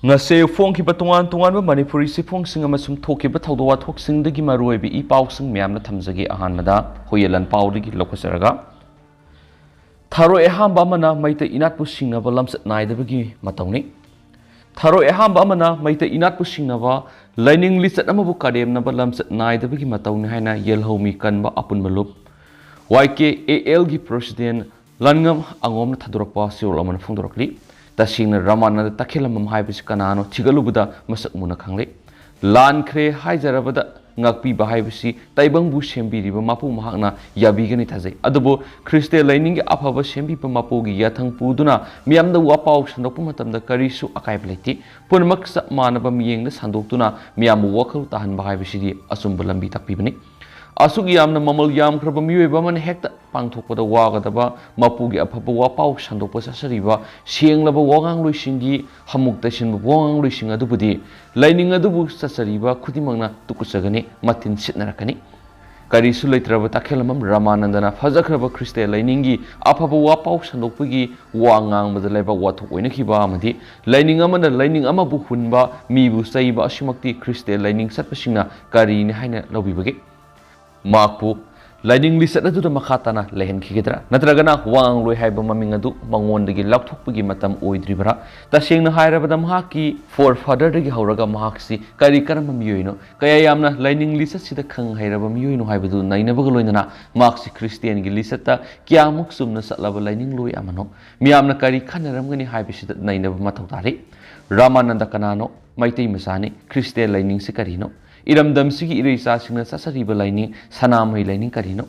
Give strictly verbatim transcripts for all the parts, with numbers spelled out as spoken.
ꯉꯁꯤ ꯐꯣꯡꯈꯤꯕ ꯇꯣꯉꯥꯟ ꯇꯣꯉꯥꯟꯕ ꯃꯅꯤꯄꯨꯔꯤ ꯆꯦꯐꯣꯡꯁꯤꯡ ꯑꯃꯁꯨꯡ ꯊꯣꯛꯈꯤꯕ ꯊꯧꯗꯣꯛ ꯋꯥꯊꯣꯛꯁꯤꯡꯗꯒꯤ ꯃꯔꯨꯑꯣꯏꯕ ꯏ ꯄꯥꯎꯁꯤꯡ ꯃꯌꯥꯝꯅ ꯊꯝꯖꯒꯦ꯫ ꯑꯍꯥꯟꯕꯗ ꯍꯨꯏꯌꯦꯟ ꯂꯥꯟꯄꯥꯎꯗꯒꯤ ꯂꯧꯈꯠꯆꯔꯒ, ꯊꯔꯣꯏ ꯑꯍꯥꯝꯕ ꯑꯃꯅ ꯃꯩꯇꯩ ꯏꯅꯥꯠꯄꯨ ꯁꯤꯡꯅꯕ ꯂꯝꯆꯠ ꯅꯥꯏꯗꯕꯒꯤ ꯃꯇꯧꯅꯤ꯫ ꯊꯔꯣꯏ ꯑꯍꯥꯝꯕ ꯑꯃꯅ ꯃꯩꯇꯩ ꯏꯅꯥꯠꯄꯨ ꯁꯤꯡꯅꯕ ꯂꯥꯏꯅꯤꯡ ꯂꯤꯆꯠ ꯑꯃꯕꯨ ꯀꯔꯦꯝꯅꯕ ꯂꯝꯆꯠ ꯅꯥꯏꯗꯕꯒꯤ ꯃꯇꯧꯅꯤ ꯍꯥꯏꯅ ꯌꯦꯜꯍꯧꯃꯤ ꯀꯟꯕ ꯑꯄꯨꯟꯕ ꯂꯨꯞ, ꯋꯥꯏ ꯀꯦ ꯑꯦ ꯑꯦꯜꯒꯤ ꯄ꯭ꯔꯁꯤꯗꯦꯟ ꯂꯟꯉꯝ ꯑꯉꯣꯝꯅ ꯊꯥꯗꯣꯔꯛꯄ ꯆꯦꯔꯣꯜ ꯑꯃꯅ ꯐꯣꯡꯗꯣꯔꯛꯂꯤ꯫ ꯇꯁꯦꯡꯅ ꯔꯃꯥꯅꯟꯗ ꯇꯈꯦꯜꯂꯝꯕꯝ ꯍꯥꯏꯕꯁꯤ ꯀꯅꯥꯅꯣ ꯊꯤꯒꯠꯂꯨꯕꯗ ꯃꯁꯛ ꯃꯨꯟꯅ ꯈꯪꯂꯦ꯫ ꯂꯥꯟꯈ꯭ꯔꯦ ꯍꯥꯏꯖꯔꯕꯗ ꯉꯥꯛꯄꯤꯕ ꯍꯥꯏꯕꯁꯤ ꯇꯥꯏꯕꯪꯕꯨ ꯁꯦꯝꯕꯤꯔꯤꯕ ꯃꯄꯨ ꯃꯍꯥꯛꯅ ꯌꯥꯕꯤꯒꯅꯤ ꯊꯥꯖꯩ꯫ ꯑꯗꯨꯕꯨ ꯈ꯭ꯔꯤꯁꯇ ꯂꯥꯏꯅꯤꯡꯒꯤ ꯑꯐꯕ ꯁꯦꯝꯕꯤꯕ ꯃꯄꯨꯒꯤ ꯌꯥꯊꯪ ꯄꯨꯗꯨꯅ ꯃꯤꯌꯥꯝꯗ ꯋꯥꯄꯥꯎ ꯁꯟꯗꯣꯛꯄ ꯃꯇꯝꯗ ꯀꯔꯤꯁꯨ ꯑꯀꯥꯏꯕ ꯂꯩꯇꯦ꯫ ꯄꯨꯝꯅꯃꯛ ꯆꯞ ꯃꯥꯟꯅꯕ ꯃꯤꯠꯌꯦꯡꯗ ꯁꯟꯗꯣꯛꯇꯨꯅ ꯃꯤꯌꯥꯝꯕꯨ ꯋꯥꯈꯜ ꯇꯥꯍꯟꯕ ꯍꯥꯏꯕꯁꯤꯗꯤ ꯑꯆꯨꯝꯕ ꯂꯝꯕꯤ ꯇꯥꯛꯄꯤꯕꯅꯤ꯫ ꯑꯁꯨꯛ ꯌꯥꯝꯅ ꯃꯃꯜ ꯌꯥꯝꯈ꯭ꯔꯕ ꯃꯤꯑꯣꯏꯕ ꯑꯃꯅ ꯍꯦꯛꯇ ꯄꯥꯡꯊꯣꯛꯄꯗ ꯋꯥꯒꯗꯕ ꯃꯄꯨꯒꯤ ꯑꯐꯕ ꯋꯥꯄꯥꯎ ꯁꯟꯗꯣꯛꯄ ꯆꯠꯆꯔꯤꯕ ꯁꯦꯡꯂꯕ ꯋꯥꯉꯥꯡꯂꯣꯏꯁꯤꯡꯒꯤ ꯍꯃꯨꯛ ꯇꯩꯁꯤꯟꯕ ꯋꯥꯉꯥꯡꯂꯣꯏꯁꯤꯡ ꯑꯗꯨꯕꯨꯗꯤ ꯂꯥꯏꯅꯤꯡ ꯑꯗꯨꯕꯨ ꯆꯠꯆꯔꯤꯕ ꯈꯨꯗꯤꯡꯃꯛꯅ ꯇꯨꯀꯠꯆꯒꯅꯤ, ꯃꯊꯤꯟ ꯁꯤꯠꯅꯔꯛꯀꯅꯤ꯫ ꯀꯔꯤꯁꯨ ꯂꯩꯇ꯭ꯔꯕ ꯇꯈꯦꯜꯂꯝꯕꯝ ꯔꯃꯥꯅꯟꯗꯅ ꯐꯖꯈ꯭ꯔꯕ ꯈ꯭ꯔꯤꯁꯇ ꯂꯥꯏꯅꯤꯡꯒꯤ ꯑꯐꯕ ꯋꯥꯄꯥꯎ ꯁꯟꯗꯣꯛꯄꯒꯤ ꯋꯥ ꯉꯥꯡꯕꯗ ꯂꯩꯕꯥꯛ ꯋꯥꯊꯣꯛ ꯑꯣꯏꯅꯈꯤꯕ ꯑꯃꯗꯤ ꯂꯥꯏꯅꯤꯡ ꯑꯃꯅ ꯂꯥꯏꯅꯤꯡ ꯑꯃꯕꯨ ꯍꯨꯟꯕ ꯃꯤꯕꯨ ꯆꯩꯕ ꯑꯁꯤꯃꯛꯇꯤ ꯈ꯭ꯔꯤꯁꯇ ꯂꯥꯏꯅꯤꯡ ꯆꯠꯄꯁꯤꯡꯅ ꯀꯔꯤꯅꯤ ꯍꯥꯏꯅ ꯂꯧꯕꯤꯕꯒꯦ? ꯃꯍꯥꯛꯄꯨ ꯂꯥꯏꯅꯤꯡ ꯂꯤꯆꯠ ꯑꯗꯨꯗ ꯃꯈꯥ ꯇꯥꯅ ꯂꯩꯍꯟꯈꯤꯒꯗ꯭ꯔꯥ? ꯅꯠꯇ꯭ꯔꯒꯅ ꯋꯥꯉꯥꯡꯂꯣꯏ ꯍꯥꯏꯕ ꯃꯃꯤꯡ ꯑꯗꯨ ꯃꯉꯣꯟꯗꯒꯤ ꯂꯧꯊꯣꯛꯄꯒꯤ ꯃꯇꯝ ꯑꯣꯏꯗ꯭ꯔꯤꯕꯔꯥ? ꯇꯁꯦꯡꯅ ꯍꯥꯏꯔꯕꯗ, ꯃꯍꯥꯛꯀꯤ ꯐꯣꯔ ꯐꯥꯗꯔꯗꯒꯤ ꯍꯧꯔꯒ ꯃꯍꯥꯛꯁꯤ ꯀꯔꯤ ꯀꯔꯝꯕ ꯃꯤꯑꯣꯏꯅꯣ, ꯀꯌꯥ ꯌꯥꯝꯅ ꯂꯥꯏꯅꯤꯡ ꯂꯤꯆꯠꯁꯤꯗ ꯈꯪ ꯍꯩꯔꯕ ꯃꯤꯑꯣꯏꯅꯣ ꯍꯥꯏꯕꯗꯨ ꯅꯩꯅꯕꯒ ꯂꯣꯏꯅꯅ ꯃꯍꯥꯛꯁꯤ ꯈ꯭ꯔꯤꯁꯇꯤꯌꯥꯟꯒꯤ ꯂꯤꯆꯠꯇ ꯀꯌꯥꯃꯨꯛ ꯆꯨꯝꯅ ꯆꯠꯂꯕ ꯂꯥꯏꯅꯤꯡꯂꯣꯏ ꯑꯃꯅꯣ, ꯃꯤꯌꯥꯝꯅ ꯀꯔꯤ ꯈꯟꯅꯔꯝꯒꯅꯤ ꯍꯥꯏꯕꯁꯤꯗ ꯅꯩꯅꯕ ꯃꯊꯧ ꯇꯥꯔꯤ꯫ ꯔꯥꯃꯥꯅꯟꯗ ꯀꯅꯥꯅꯣ? ꯃꯩꯇꯩ ꯃꯆꯥꯅꯤ꯫ ꯈ꯭ꯔꯤꯁꯇꯤꯌꯥꯟ ꯂꯥꯏꯅꯤꯡꯁꯤ ꯀꯔꯤꯅꯣ? ꯏꯔꯝꯗꯝꯁꯤꯒꯤ ꯏꯔꯩꯆꯥꯁꯤꯡꯅ ꯆꯠꯆꯔꯤꯕ ꯂꯥꯏꯅꯤꯡ, ꯁꯅꯥꯃꯍꯤ ꯂꯥꯏꯅꯤꯡ ꯀꯔꯤꯅꯣ?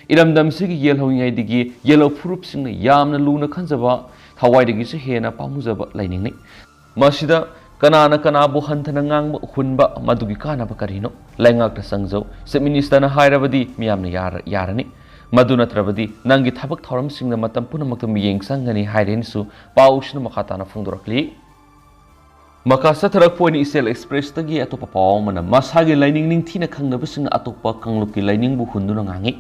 ꯏꯔꯝꯗꯝꯁꯤꯒꯤ ꯌꯦꯜꯍꯧꯉꯩꯗꯒꯤ ꯌꯦꯜꯍꯧ ꯐꯨꯔꯨꯞꯁꯤꯡꯅ ꯌꯥꯝꯅ ꯂꯨꯅ ꯈꯟꯖꯕ, ꯊꯋꯥꯏꯗꯒꯤꯁꯨ ꯍꯦꯟꯅ ꯄꯥꯝꯃꯨꯖꯕ ꯂꯥꯏꯅꯤꯡꯅꯤ꯫ ꯃꯁꯤꯗ ꯀꯅꯥꯅ ꯀꯅꯥꯕꯨ ꯍꯟꯊꯅ ꯉꯥꯡꯕ, ꯍꯨꯟꯕ, ꯃꯗꯨꯒꯤ ꯀꯥꯟꯅꯕ ꯀꯔꯤꯅꯣ? ꯂꯩꯉꯥꯛꯇ ꯆꯪꯖꯧ, ꯆꯤꯐ ꯃꯤꯅꯤꯁꯇꯔꯅ ꯍꯥꯏꯔꯕꯗꯤ ꯃꯤꯌꯥꯝꯅ ꯌꯥꯔ-, ꯌꯥꯔꯅꯤ꯫ ꯃꯗꯨ ꯅꯠꯇ꯭ꯔꯕꯗꯤ ꯅꯪꯒꯤ ꯊꯕꯛ ꯊꯧꯔꯝꯁꯤꯡꯗ ꯃꯇꯝ ꯄꯨꯝꯅꯃꯛꯇ ꯃꯤꯠꯌꯦꯡ ꯆꯪꯒꯅꯤ ꯍꯥꯏꯔꯦꯅꯁꯨ ꯄꯥꯎꯁꯤꯅ ꯃꯈꯥ ꯇꯥꯅ ꯐꯣꯡꯗꯣꯔꯛꯂꯤ꯫ ꯃꯈꯥ ꯆꯠꯊꯔꯛꯄ ꯑꯣꯏꯅ ꯏꯆꯦꯜ ꯑꯦꯛꯁꯄ꯭ꯔꯦꯁꯇꯒꯤ ꯑꯇꯣꯞꯄ ꯄꯥꯎ ꯑꯃꯅ ꯃꯁꯥꯒꯤ ꯂꯥꯏꯅꯤꯡ ꯅꯤꯡꯊꯤꯅ ꯈꯪꯗꯕꯁꯤꯡꯅ ꯑꯇꯣꯞꯄ ꯀꯥꯡꯂꯨꯞꯀꯤ ꯂꯥꯏꯅꯤꯡꯕꯨ ꯍꯨꯟꯗꯨꯅ ꯉꯥꯡꯉꯤ꯫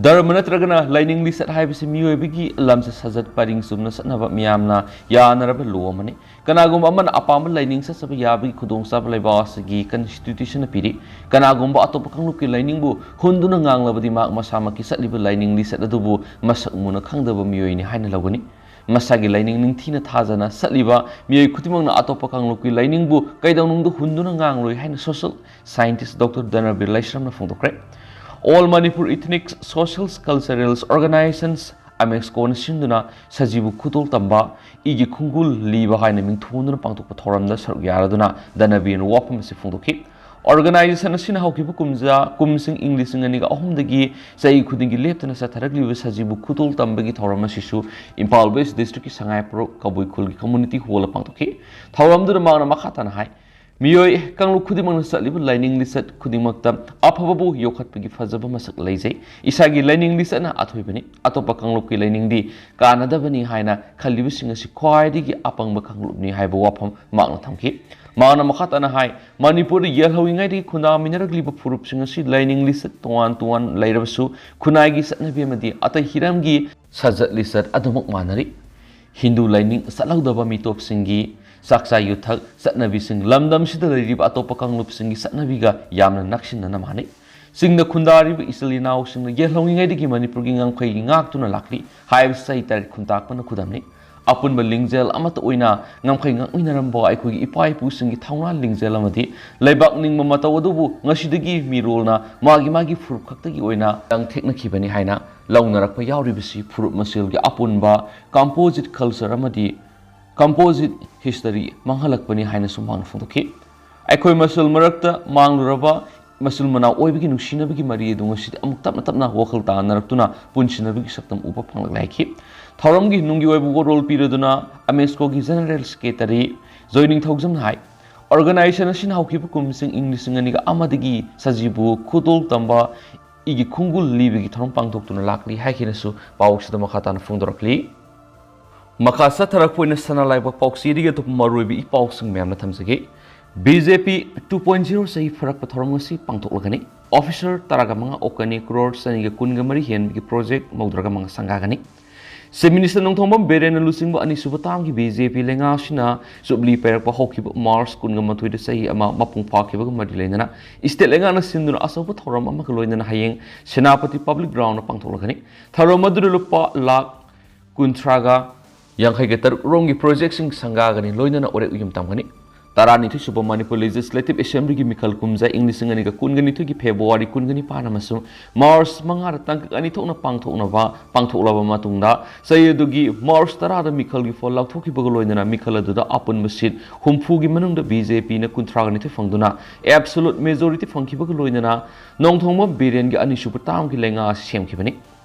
ꯙꯔꯃ ꯅꯠꯇ꯭ꯔꯒꯅ ꯂꯥꯏꯅꯤꯡ ꯂꯤꯆꯠ ꯍꯥꯏꯕꯁꯤ ꯃꯤꯑꯣꯏꯕꯒꯤ ꯂꯝꯆꯠ ꯁꯥꯖꯠ ꯄꯔꯤꯡ ꯆꯨꯝꯅ ꯆꯠꯅꯕ ꯃꯤꯌꯥꯝꯅ ꯌꯥꯅꯔꯕ ꯂꯣ ꯑꯃꯅꯤ꯫ ꯀꯅꯥꯒꯨꯝꯕ ꯑꯃꯅ ꯑꯄꯥꯝꯕ ꯂꯥꯏꯅꯤꯡ ꯆꯠꯆꯕ ꯌꯥꯕꯒꯤ ꯈꯨꯗꯣꯡꯆꯥꯕ ꯂꯩꯕꯥꯛ ꯑꯁꯤꯒꯤ ꯀꯟꯁꯇꯤꯇ꯭ꯌꯨꯁꯟꯅ ꯄꯤꯔꯤ꯫ ꯀꯅꯥꯒꯨꯝꯕ ꯑꯇꯣꯞꯄ ꯀꯥꯡꯂꯨꯞꯀꯤ ꯂꯥꯏꯅꯤꯡꯕꯨ ꯍꯨꯟꯗꯨꯅ ꯉꯥꯡꯂꯕꯗꯤ ꯃꯍꯥꯛ ꯃꯁꯥꯃꯛꯀꯤ ꯆꯠꯂꯤꯕ ꯂꯥꯏꯅꯤꯡ ꯂꯤꯆꯠ ꯑꯗꯨꯕꯨ ꯃꯁꯛ ꯃꯨꯟꯅ ꯈꯪꯗꯕ ꯃꯤꯑꯣꯏꯅꯤ ꯍꯥꯏꯅ ꯂꯧꯒꯅꯤ꯫ ꯃꯁꯥꯒꯤ ꯂꯥꯏꯅꯤꯡ ꯅꯤꯡꯊꯤꯅ ꯊꯥꯖꯅ ꯆꯠꯂꯤꯕ ꯃꯤꯑꯣꯏ ꯈꯨꯗꯤꯡꯃꯛꯅ ꯑꯇꯣꯞꯄ ꯀꯥꯡꯂꯨꯞꯀꯤ ꯂꯥꯏꯅꯤꯡꯕꯨ ꯀꯩꯗꯧꯅꯨꯡꯗ ꯍꯨꯟꯗꯨꯅ ꯉꯥꯡꯂꯣꯏ ꯍꯥꯏꯅ ꯁꯣꯁꯤꯌꯦꯜ ꯁꯥꯏꯟꯇꯤꯁ ꯗꯣꯛꯇꯔ ꯙꯅꯕꯤꯔ ꯂꯩꯁ꯭ꯔꯝꯅ ꯐꯣꯡꯗꯣꯛꯈ꯭ꯔꯦ꯫ All Manipur Ethnic Social Cultural Organizations, ꯑꯃꯦꯛꯁꯀꯣꯅ ꯁꯤꯟꯗꯨꯅ ꯁꯖꯤꯕꯨ ꯈꯨꯗꯣꯜ ꯇꯝꯕ, ꯏꯒꯤ ꯈꯣꯡꯒꯨꯜ ꯂꯤꯕ ꯍꯥꯏꯅ ꯃꯤꯡꯊꯣꯟꯗꯨꯅ ꯄꯥꯡꯊꯣꯛꯄ ꯊꯧꯔꯝꯗ ꯁꯔꯨꯛ ꯌꯥꯔꯗꯨꯅ ꯙꯅꯕꯤꯔꯅ ꯋꯥꯐꯝ ꯑꯁꯤ ꯐꯣꯡꯗꯣꯛꯈꯤ꯫ ꯑꯣꯔꯒꯅꯥꯏꯖꯦꯁꯟ ꯑꯁꯤꯅ ꯍꯧꯈꯤꯕ ꯀꯨꯝꯖꯥ, ꯀꯨꯝꯁꯤꯡ ꯏꯪ ꯂꯤꯁꯤꯡ ꯑꯅꯤꯒ ꯑꯍꯨꯝꯗꯒꯤ ꯆꯍꯤ ꯈꯨꯗꯤꯡꯒꯤ ꯂꯦꯞꯇꯅ ꯆꯠꯊꯔꯛꯂꯤꯕ ꯁꯖꯤꯕꯨ ꯈꯨꯗꯣꯜ ꯇꯝꯕꯒꯤ ꯊꯧꯔꯝ ꯑꯁꯤꯁꯨ ꯏꯝꯐꯥꯜ ꯋꯦꯁ ꯗꯤꯁꯇ꯭ꯔꯤꯛꯀꯤ ꯁꯉꯥꯏꯄ꯭ꯔꯧ ꯀꯕꯨꯏ ꯈꯨꯜꯒꯤ ꯀꯝꯃ꯭ꯌꯨꯅꯤꯇꯤ ꯍꯣꯜꯗ ꯄꯥꯡꯊꯣꯛꯈꯤ꯫ ꯊꯧꯔꯝꯗꯨꯗ ꯃꯍꯥꯛꯅ ꯃꯈꯥ ꯇꯥꯅ ꯍꯥꯏ, ꯃꯤꯑꯣꯏ ꯀꯥꯡꯂꯨꯞ ꯈꯨꯗꯤꯡꯃꯛꯅ ꯆꯠꯂꯤꯕ ꯂꯥꯏꯅꯤꯡ ꯂꯤꯆꯠ ꯈꯨꯗꯤꯡꯃꯛꯇ ꯑꯐꯕꯕꯨ ꯌꯣꯛꯈꯠꯄꯒꯤ ꯐꯖꯕ ꯃꯁꯛ ꯂꯩꯖꯩ꯫ ꯏꯁꯥꯒꯤ ꯂꯥꯏꯅꯤꯡ ꯂꯤꯆꯠꯅ ꯑꯊꯣꯏꯕꯅꯤ꯫ ꯑꯇꯣꯞꯄ ꯀꯥꯡꯂꯨꯞꯀꯤ ꯂꯥꯏꯅꯤꯡꯗꯤ ꯀꯥꯟꯅꯗꯕꯅꯤ ꯍꯥꯏꯅ ꯈꯜꯂꯤꯕꯁꯤꯡ ꯑꯁꯤ ꯈ꯭ꯋꯥꯏꯗꯒꯤ ꯑꯄꯪꯕ ꯀꯥꯡꯂꯨꯞꯅꯤ ꯍꯥꯏꯕ ꯋꯥꯐꯝ ꯃꯍꯥꯛꯅ ꯊꯝꯈꯤ꯫ ꯃꯍꯥꯛꯅ ꯃꯈꯥ ꯇꯥꯅ ꯍꯥꯏ, ꯃꯅꯤꯄꯨꯔꯗ ꯌꯦꯜꯍꯧꯔꯤꯉꯩꯗꯒꯤ ꯈꯨꯟꯗꯥꯃꯤꯟꯅꯔꯛꯂꯤꯕ ꯐꯨꯔꯨꯞꯁꯤꯡ ꯑꯁꯤ ꯂꯥꯏꯅꯤꯡ ꯂꯤꯆꯠ ꯇꯣꯉꯥꯟ ꯇꯣꯉꯥꯟ ꯂꯩꯔꯕꯁꯨ ꯈꯨꯟꯅꯥꯏꯒꯤ ꯆꯠꯅꯕꯤ ꯑꯃꯗꯤ ꯑꯇꯩ ꯍꯤꯔꯝꯒꯤ ꯁꯖꯠ ꯂꯤꯆꯠ ꯑꯗꯨꯃꯛ ꯃꯥꯟꯅꯔꯤ꯫ ꯍꯤꯟꯗꯨ ꯂꯥꯏꯅꯤꯡ ꯆꯠꯍꯧꯗꯕ ꯃꯤꯇꯣꯞꯁꯤꯡꯒꯤ ꯆꯥꯛꯆꯥ ꯌꯨꯊꯛ ꯆꯠꯅꯕꯤꯁꯤꯡ ꯂꯝꯗꯝꯁꯤꯗ ꯂꯩꯔꯤꯕ ꯑꯇꯣꯞꯄ ꯀꯥꯡꯂꯨꯞꯁꯤꯡꯒꯤ ꯆꯠꯅꯕꯤꯒ ꯌꯥꯝꯅ ꯅꯛꯁꯤꯟꯅꯅ ꯃꯥꯟꯅꯩ꯫ ꯆꯤꯡꯗ ꯈꯨꯟꯗꯥꯔꯤꯕ ꯏꯆꯤꯜ ꯏꯅꯥꯎꯁꯤꯡꯅ ꯌꯦꯜꯍꯧꯔꯤꯉꯩꯗꯒꯤ ꯃꯅꯤꯄꯨꯔꯒꯤ ꯉꯝꯈꯩꯒꯤ ꯉꯥꯛꯇꯨꯅ ꯂꯥꯛꯂꯤ ꯍꯥꯏꯕꯁꯤ ꯆꯍꯤ ꯇꯔꯦꯠ ꯈꯨꯟꯇꯥꯛꯄꯅ ꯈꯨꯗꯝꯅꯤ꯫ ꯑꯄꯨꯟꯕ ꯂꯤꯡꯖꯦꯜ ꯑꯃꯠꯇ ꯑꯣꯏꯅ ꯉꯝꯈꯩ ꯉꯥꯛꯃꯤꯟꯅꯔꯝꯕ ꯑꯩꯈꯣꯏꯒꯤ ꯏꯄꯥ ꯏꯄꯨꯁꯤꯡꯒꯤ ꯊꯧꯅꯥ ꯂꯤꯡꯖꯦꯜ ꯑꯃꯗꯤ ꯂꯩꯕꯥꯛ ꯅꯤꯡꯕ ꯃꯇꯧ ꯑꯗꯨꯕꯨ ꯉꯁꯤꯗꯒꯤ ꯃꯤꯔꯣꯜꯅ ꯃꯥꯒꯤ ꯃꯥꯒꯤ ꯐꯨꯔꯨꯞ ꯈꯛꯇꯒꯤ ꯑꯣꯏꯅ ꯂꯪꯊꯦꯛꯅꯈꯤꯕꯅꯤ ꯍꯥꯏꯅ ꯂꯧꯅꯔꯛꯄ ꯌꯥꯎꯔꯤꯕꯁꯤ ꯐꯨꯔꯨꯞ ꯃꯁꯦꯜꯒꯤ ꯑꯄꯨꯟꯕ ꯀꯝꯄꯣꯖꯤꯠ ꯀꯜꯆꯔ ꯑꯃꯗꯤ ꯀꯝꯄꯣꯖꯤꯠ ꯍꯤꯁꯇꯔꯤ ꯃꯥꯡꯍꯜꯂꯛꯄꯅꯤ ꯍꯥꯏꯅꯁꯨ ꯃꯍꯥꯛꯅ ꯐꯣꯡꯗꯣꯛꯈꯤ꯫ ꯑꯩꯈꯣꯏ ꯃꯁꯦꯜ ꯃꯔꯛꯇ ꯃꯥꯡꯂꯨꯔꯕ ꯃꯆꯤꯜ ꯃꯅꯥꯎ ꯑꯣꯏꯕꯒꯤ ꯅꯨꯡꯁꯤꯅꯕꯒꯤ ꯃꯔꯤ ꯑꯗꯨ ꯉꯁꯤꯗꯤ ꯑꯃꯨꯛ ꯇꯞꯅ ꯇꯞꯅ ꯋꯥꯈꯜ ꯇꯥꯅꯔꯛꯇꯨꯅ ꯄꯨꯟꯁꯤꯟꯅꯕꯒꯤ ꯁꯛꯇꯝ ꯎꯕ ꯐꯪꯂꯛꯂꯦ ꯍꯥꯏꯈꯤ꯫ ꯊꯧꯔꯝꯒꯤ ꯅꯨꯡꯒꯤ ꯑꯣꯏꯕ ꯋꯥꯔꯣꯜ ꯄꯤꯔꯗꯨꯅ ꯑꯃꯦꯁꯀꯣꯒꯤ ꯖꯦꯅꯔꯦꯜ ꯁꯦꯀ꯭ꯔꯦꯇꯔꯤ ꯖꯣꯏ ꯅꯤꯡꯊꯧꯖꯝꯅ ꯍꯥꯏ, ꯑꯣꯔꯒꯅꯥꯏꯖꯦꯁꯟ ꯑꯁꯤꯅ ꯍꯧꯈꯤꯕ ꯀꯨꯝꯁꯤꯡ ꯏꯪ ꯂꯤꯁꯤꯡ ꯑꯅꯤꯒ ꯑꯃꯗꯒꯤ ꯁꯖꯤꯕꯨ ꯈꯨꯗꯣꯜ ꯇꯝꯕ ꯏꯒꯤ ꯈꯣꯡꯒꯨꯜ ꯂꯤꯕꯒꯤ ꯊꯧꯔꯝ ꯄꯥꯡꯊꯣꯛꯇꯨꯅ ꯂꯥꯛꯂꯤ ꯍꯥꯏꯈꯤꯅꯁꯨ ꯄꯥꯎꯁꯤꯗ ꯃꯈꯥ ꯇꯥꯅ ꯐꯣꯡꯗꯣꯔꯛꯂꯤ꯫ ꯃꯈꯥ ꯆꯠꯊꯔꯛꯄ ꯑꯣꯏꯅ ꯁꯅꯥ ꯂꯥꯏꯕꯛ ꯄꯥꯎꯆꯦꯗꯒꯤ ꯑꯇꯣꯞꯄ ꯃꯔꯨꯑꯣꯏꯕ ꯏ ꯄꯥꯎꯁꯤꯡ ꯃꯌꯥꯝꯅ ꯊꯝꯖꯒꯦ꯫ B J P two point zero ꯆꯍꯤ ꯐꯥꯔꯛꯄ ꯊꯧꯔꯝ ꯑꯁꯤ ꯄꯥꯡꯊꯣꯛꯂꯒꯅꯤ꯫ ꯑꯣꯐꯤꯁꯔ ꯇꯔꯥꯒ ꯃꯉꯥ ꯑꯣꯛꯀꯅꯤ, ꯀ꯭ꯔꯣꯔ ꯆꯅꯤꯒ ꯀꯨꯟꯒ ꯃꯔꯤ ꯍꯦꯟꯕꯒꯤ ꯄ꯭ꯔꯣꯖꯦꯛ ꯃꯧꯗ꯭ꯔꯥꯒ ꯃꯉꯥ ꯁꯪꯒꯥꯒꯅꯤ꯫ ꯆꯤꯐ ꯃꯤꯅꯤꯁꯇꯔ ꯅꯣꯡꯊꯣꯝꯕꯝ ꯕꯤꯔꯦꯟꯅ ꯂꯨꯆꯤꯡꯕ ꯑꯅꯤꯁꯨꯕ ꯇꯥꯝꯒꯤ ꯕꯤ ꯖꯦ ꯄꯤ ꯂꯩꯉꯥꯛ ꯑꯁꯤꯅ ꯖꯨꯕꯂꯤ ꯄꯥꯏꯔꯛꯄ ꯍꯧꯈꯤꯕ ꯃꯥꯔꯆ ꯀꯨꯟꯒ ꯃꯥꯊꯣꯏꯗ ꯆꯍꯤ ꯑꯃ ꯃꯄꯨꯡ ꯐꯥꯈꯤꯕꯒ ꯃꯔꯤ ꯂꯩꯅꯅ ꯏꯁꯇꯦꯠ ꯂꯩꯉꯥꯛꯅ ꯁꯤꯟꯗꯨꯅ ꯑꯆꯧꯕ ꯊꯧꯔꯝ ꯑꯃꯒ ꯂꯣꯏꯅꯅ ꯍꯌꯦꯡ ꯁꯦꯅꯥꯄꯇꯤ ꯄꯕ꯭ꯂꯤꯛ ꯒ꯭ꯔꯥꯎꯟꯗ ꯄꯥꯡꯊꯣꯛꯂꯒꯅꯤ꯫ ꯊꯧꯔꯝ ꯑꯗꯨꯗ ꯂꯨꯄꯥ ꯂꯥꯈ ꯀꯨꯟꯊ꯭ꯔꯥꯒ ꯌꯥꯡꯈꯩꯒ ꯇꯔꯨꯛ ꯔꯣꯝꯒꯤ ꯄ꯭ꯔꯣꯖꯦꯛꯁꯤꯡ ꯁꯪꯒꯥꯒꯅꯤ, ꯂꯣꯏꯅꯅ ꯎꯔꯦꯛ ꯎꯌꯨꯝ ꯇꯝꯒꯅꯤ꯫ ꯇꯔꯥꯅꯤꯊꯣꯏ ꯁꯨꯕ ꯃꯅꯤꯄꯨꯔ ꯂꯦꯖꯤꯁꯂꯦꯇꯤꯚ ꯑꯦꯁꯦꯝꯕ꯭ꯂꯤꯒꯤ ꯃꯤꯈꯜ ꯀꯨꯝꯖꯥ ꯏꯪ ꯂꯤꯁꯤꯡ ꯑꯅꯤꯒ ꯀꯨꯟꯒꯅꯤꯊꯣꯏꯒꯤ ꯐꯦꯕ꯭ꯔꯨꯋꯥꯔꯤ ꯀꯨꯟꯒꯅꯤꯄꯥꯟ ꯑꯃꯁꯨꯡ ꯃꯥꯔꯆ ꯃꯉꯥꯗ ꯇꯥꯡꯀꯛ ꯑꯅꯤ ꯊꯣꯛꯅ ꯄꯥꯡꯊꯣꯛꯅꯕ, ꯄꯥꯡꯊꯣꯛꯂꯕ ꯃꯇꯨꯡꯗ, ꯆꯍꯤ ꯑꯗꯨꯒꯤ ꯃꯥꯔꯆ ꯇꯔꯥꯗ ꯃꯤꯈꯜꯒꯤ ꯐꯣꯜ ꯂꯥꯎꯊꯣꯛꯈꯤꯕꯒ ꯂꯣꯏꯅꯅ ꯃꯤꯈꯜ ꯑꯗꯨꯗ ꯑꯄꯨꯟꯕ ꯁꯤꯠ ꯍꯨꯝꯐꯨꯒꯤ ꯃꯅꯨꯡꯗ ꯕꯤ ꯖꯦ ꯄꯤꯅ ꯀꯨꯟꯊ꯭ꯔꯥꯒ ꯅꯤꯊꯣꯏ ꯐꯪꯗꯨꯅ ꯑꯦꯕꯁꯣꯂꯨꯠ ꯃꯦꯖꯣꯔꯤꯇꯤ ꯐꯪꯈꯤꯕꯒ ꯂꯣꯏꯅꯅ ꯅꯣꯡꯊꯣꯝꯕꯝ ꯕꯤꯔꯦꯟꯒꯤ ꯑꯅꯤꯁꯨꯕ ꯇꯥꯝꯒꯤ ꯂꯩꯉꯥꯛ ꯑꯁꯤ ꯁꯦꯝꯈꯤꯕꯅꯤ꯫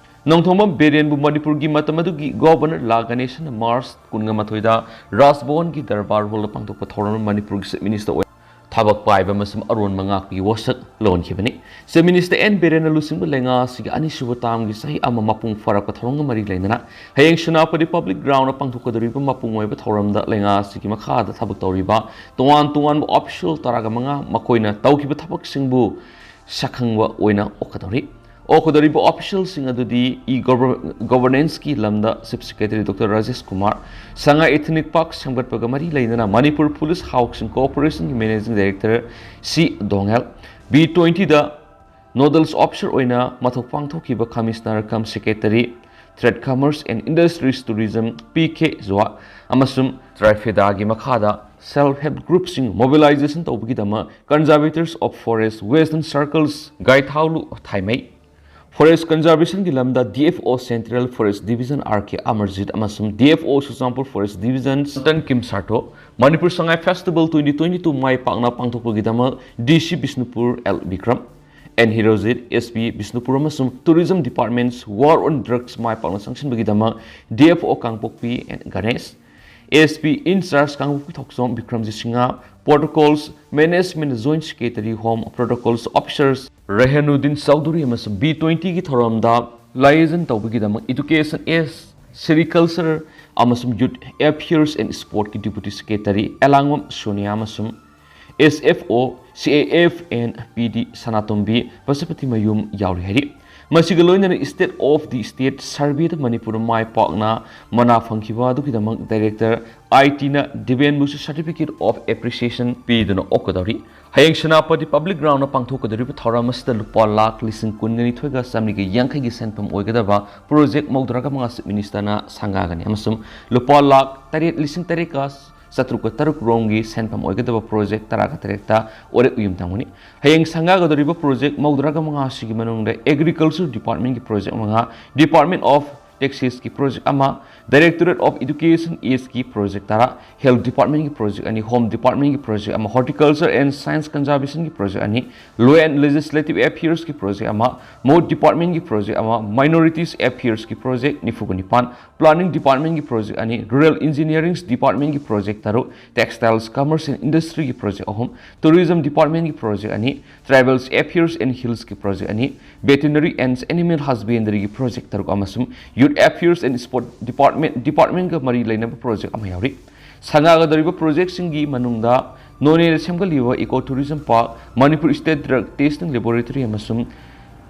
ꯅꯣꯡꯊꯣꯝꯕꯝ ꯕꯤꯔꯦꯟꯕꯨ ꯃꯅꯤꯄꯨꯔꯒꯤ ꯃꯇꯝ ꯑꯗꯨꯒꯤ ꯒꯣꯚꯔꯅꯔ ꯂꯥ ꯒꯅꯦꯁꯟꯅ ꯃꯥꯔꯆ ꯀꯨꯟꯒ ꯃꯥꯊꯣꯏꯗ ꯔꯥꯖ ꯚꯋꯟꯒꯤ ꯗꯔꯕꯥꯔ ꯍꯣꯜꯗ ꯄꯥꯡꯊꯣꯛꯄ ꯊꯧꯔꯝꯗ ꯃꯅꯤꯄꯨꯔꯒꯤ ꯆꯤꯐ ꯃꯤꯅꯤꯁꯇꯔ ꯑꯣꯏꯅ ꯊꯕꯛ ꯄꯥꯏꯕ ꯑꯃꯁꯨꯡ ꯑꯔꯣꯟꯕ ꯉꯥꯛꯄꯒꯤ ꯋꯥꯁꯛ ꯂꯧꯍꯟꯈꯤꯕꯅꯤ꯫ ꯆꯤꯐ ꯃꯤꯅꯤꯁꯇꯔ ꯑꯦꯟ ꯕꯤꯔꯦꯟꯅ ꯂꯨꯆꯤꯡꯕ ꯂꯩꯉꯥꯛ ꯑꯁꯤꯒꯤ ꯑꯅꯤꯁꯨꯕ ꯇꯥꯝꯒꯤ ꯆꯍꯤ ꯑꯃ ꯃꯄꯨꯡ ꯐꯥꯔꯛꯄ ꯊꯧꯔꯝꯒ ꯃꯔꯤ ꯂꯩꯅꯅ ꯍꯌꯦꯡ ꯁꯦꯅꯥꯄꯇꯤ ꯄꯕ꯭ꯂꯤꯛ ꯒ꯭ꯔꯥꯎꯟꯗ ꯄꯥꯡꯊꯣꯛꯀꯗꯧꯔꯤꯕ ꯃꯄꯨꯡ ꯑꯣꯏꯕ ꯊꯧꯔꯝꯗ ꯂꯩꯉꯥꯛ ꯑꯁꯤꯒꯤ ꯃꯈꯥꯗ ꯊꯕꯛ ꯇꯧꯔꯤꯕ ꯇꯣꯉꯥꯟ ꯇꯣꯉꯥꯟꯕ ꯑꯣꯐꯤꯁꯤꯌꯦꯜ ꯇꯔꯥꯒ ꯃꯉꯥ ꯃꯈꯣꯏꯅ ꯇꯧꯈꯤꯕ ꯊꯕꯛꯁꯤꯡꯕꯨ ꯁꯛꯈꯪꯕ ꯑꯣꯏꯅ ꯑꯣꯛꯀꯗꯧꯔꯤ꯫ ꯑꯣꯛꯀꯗꯧꯔꯤꯕ ꯑꯣꯐꯤꯁꯤꯌꯦꯜꯁꯤꯡ ꯑꯗꯨꯗꯤ ꯏ ꯒꯣꯚꯔ-, ꯒꯣꯚꯔꯅꯦꯟꯁꯀꯤ ꯂꯝꯗ chief secretary doctor Rajesh Kumar, Sangai ethnic park ꯁꯦꯝꯒꯠꯄꯒ ꯃꯔꯤ ꯂꯩꯅꯅ ꯃꯅꯤꯄꯨꯔ ꯄꯨꯂꯤꯁ ꯍꯥꯎꯁꯤꯡ ꯀꯣꯑꯣꯄꯔꯦꯁꯟꯒꯤ managing director C Dongel, B ꯇ꯭ꯋꯦꯟꯇꯤꯗ ꯅꯣꯗꯜꯁ ꯑꯣꯐꯤꯁꯔ ꯑꯣꯏꯅ ꯃꯊꯧ ꯄꯥꯡꯊꯣꯛꯈꯤꯕ commissioner cum secretary, trade, commerce and industries, tourism, P K Jha ꯑꯃꯁꯨꯡ ꯇ꯭ꯔꯥꯏꯐꯦꯗꯥꯒꯤ ꯃꯈꯥꯗ ꯁꯦꯜꯐ ꯍꯦꯜꯞ ꯒ꯭ꯔꯨꯞꯁꯤꯡ ꯃꯣꯕꯤꯂꯥꯏꯖꯦꯁꯟ ꯇꯧꯕꯒꯤꯗꯃꯛ conservators of forests western circles ꯒꯥꯏꯊꯥꯎꯂꯨ ꯊꯥꯏꯃꯩ, ꯐꯣꯔꯦꯁ ꯀꯟꯖꯥꯔꯕꯦꯁꯟꯒꯤ ꯂꯝꯗ D F O central forest division R K Amarjit ꯑꯃꯁꯨꯡ ꯗꯤ F O Churachandpur forest division Santon Kim Sartho, Manipur Sangai festival twenty twenty two ꯃꯥꯏ ꯄꯥꯛꯅ ꯄꯥꯡꯊꯣꯛꯄꯒꯤꯗꯃꯛ D C Bishnupur L Bikram, N Herojit, S P Bishnupur ꯑꯃꯁꯨꯡ tourism department war on drugs ꯃꯥꯏ ꯄꯥꯛꯅ ꯆꯪꯁꯤꯟꯕꯒꯤꯗꯃꯛ D F O Kangpokpi N Ganesh, S P in charge Kangpokpi Thokchom Bikramjit Singh, protocols management joint secretary home protocols officer Rehanuddin Chaudhuri ꯑꯃꯁꯨꯡ B ꯇ꯭ꯋꯦꯟꯇꯤꯒꯤ ꯊꯧꯔꯝꯗ ꯂꯥꯏꯌꯦꯖꯟ ꯇꯧꯕꯒꯤꯗꯃꯛ ꯏꯗꯨꯀꯦꯁꯟ ꯑꯦꯁ ꯁꯦꯔꯤꯀꯜꯆꯔ ꯑꯃꯁꯨꯡ ꯌꯨꯠ ꯑꯦꯐꯤꯌꯔꯁ ꯑꯦꯟ ꯁ꯭ꯄꯣꯔꯠꯀꯤ deputy secretary Elangbam Sonia ꯑꯃꯁꯨꯡ S F O, C A F and P D ꯁꯅꯥꯇꯣꯝꯕꯤ ꯄꯁꯨꯄꯇꯤꯃꯌꯨꯝ ꯌꯥꯎꯔꯤ ꯍꯥꯏꯔꯤ꯫ ꯃꯁꯤꯒ ꯂꯣꯏꯅꯅ State of the State Surveyꯗ Manipur ꯃꯥꯏ ꯄꯥꯛꯅ ꯃꯅꯥ ꯐꯪꯈꯤꯕ ꯑꯗꯨꯒꯤꯗꯃꯛ Director I Tꯅ ꯗꯤꯕꯦꯟꯕꯨꯁꯨ Certificate of Appreciation ꯄꯤꯗꯨꯅ ꯑꯣꯛꯀꯗꯧꯔꯤ꯫ ꯍꯌꯦꯡ ꯁꯦꯅꯥꯄꯇꯤ Public Groundꯗ ꯄꯥꯡꯊꯣꯛꯀꯗꯧꯔꯤꯕ ꯊꯧꯔꯝ ꯑꯁꯤꯗ ꯂꯨꯄꯥ ꯂꯥꯈ ꯂꯤꯁꯤꯡ ꯀꯨꯟꯒ ꯅꯤꯊꯣꯏꯒ ꯆꯥꯃꯔꯤꯒ ꯌꯥꯡꯈꯩꯒꯤ ꯁꯦꯟꯐꯝ ꯑꯣꯏꯒꯗꯕ project ꯃꯧꯗ꯭ꯔꯥꯒ ꯃꯉꯥ Chief Ministerꯅ ꯁꯪꯒꯥꯒꯅꯤ ꯑꯃꯁꯨꯡ ꯂꯨꯄꯥ ꯂꯥꯈ ꯇꯔꯦꯠ ꯂꯤꯁꯤꯡ ꯇꯔꯦꯠꯀ ꯆꯥꯇ꯭ꯔꯨꯛꯀ ꯇꯔꯨꯛ ꯔꯣꯝꯒꯤ ꯁꯦꯟꯐꯝ ꯑꯣꯏꯒꯗꯕ project ꯇꯔꯥꯒ ꯇꯔꯦꯠꯇ ꯑꯣꯔꯦꯛ ꯎꯌꯨꯝ ꯇꯝꯒꯅꯤ꯫ ꯍꯌꯦꯡ ꯁꯪꯒꯥꯒꯗꯧꯔꯤꯕ project ꯃꯧꯗ꯭ꯔꯥꯒ ꯃꯉꯥ ꯑꯁꯤꯒꯤ ꯃꯅꯨꯡꯗ Agriculture Departmentꯀꯤ project ꯃꯉꯥ, Department of Taxesꯀꯤ project ꯑꯃ, Directorate of Education Eastꯀꯤ project ꯇꯔꯥ, Health Departmentꯀꯤ project ꯑꯅꯤ, Home Departmentꯀꯤ project ꯑꯃ, Horticulture and Science Conservationꯒꯤ project ꯑꯅꯤ, Law and Legislative Affairsꯀꯤ project ꯑꯃ, Mode Departmentꯀꯤ project ꯑꯃ, Minorities Affairsꯀꯤ project ꯅꯤꯐꯨꯒ ꯅꯤꯄꯥꯟ, Planning Departmentꯀꯤ project ꯑꯅꯤ, Rural Engineering Departmentꯀꯤ project ꯇꯔꯨꯛ, Textiles, Commerce and Industryꯒꯤ project ꯑꯍꯨꯝ, Tourism Departmentꯀꯤ project ꯑꯅꯤ, Tribals Affairs and Hillsꯀꯤ project ꯑꯅꯤ, Veterinary and Animal Husbandryꯒꯤ project ꯇꯔꯨꯛ ꯑꯃꯁꯨꯡ Youth Affairs and Sport Department, Departmentꯀ ꯃꯔꯤ ꯂꯩꯅꯕ project ꯑꯃ ꯌꯥꯎꯔꯤ꯫ ꯁꯪꯒꯥꯒꯗꯧꯔꯤꯕ projectꯁꯤꯡꯒꯤ ꯃꯅꯨꯡꯗ ꯅꯣꯅꯦꯗ ꯁꯦꯝꯒꯠꯂꯤꯕ Eco Tourism Park, Manipur State Drug Testing Laboratory ꯑꯃꯁꯨꯡ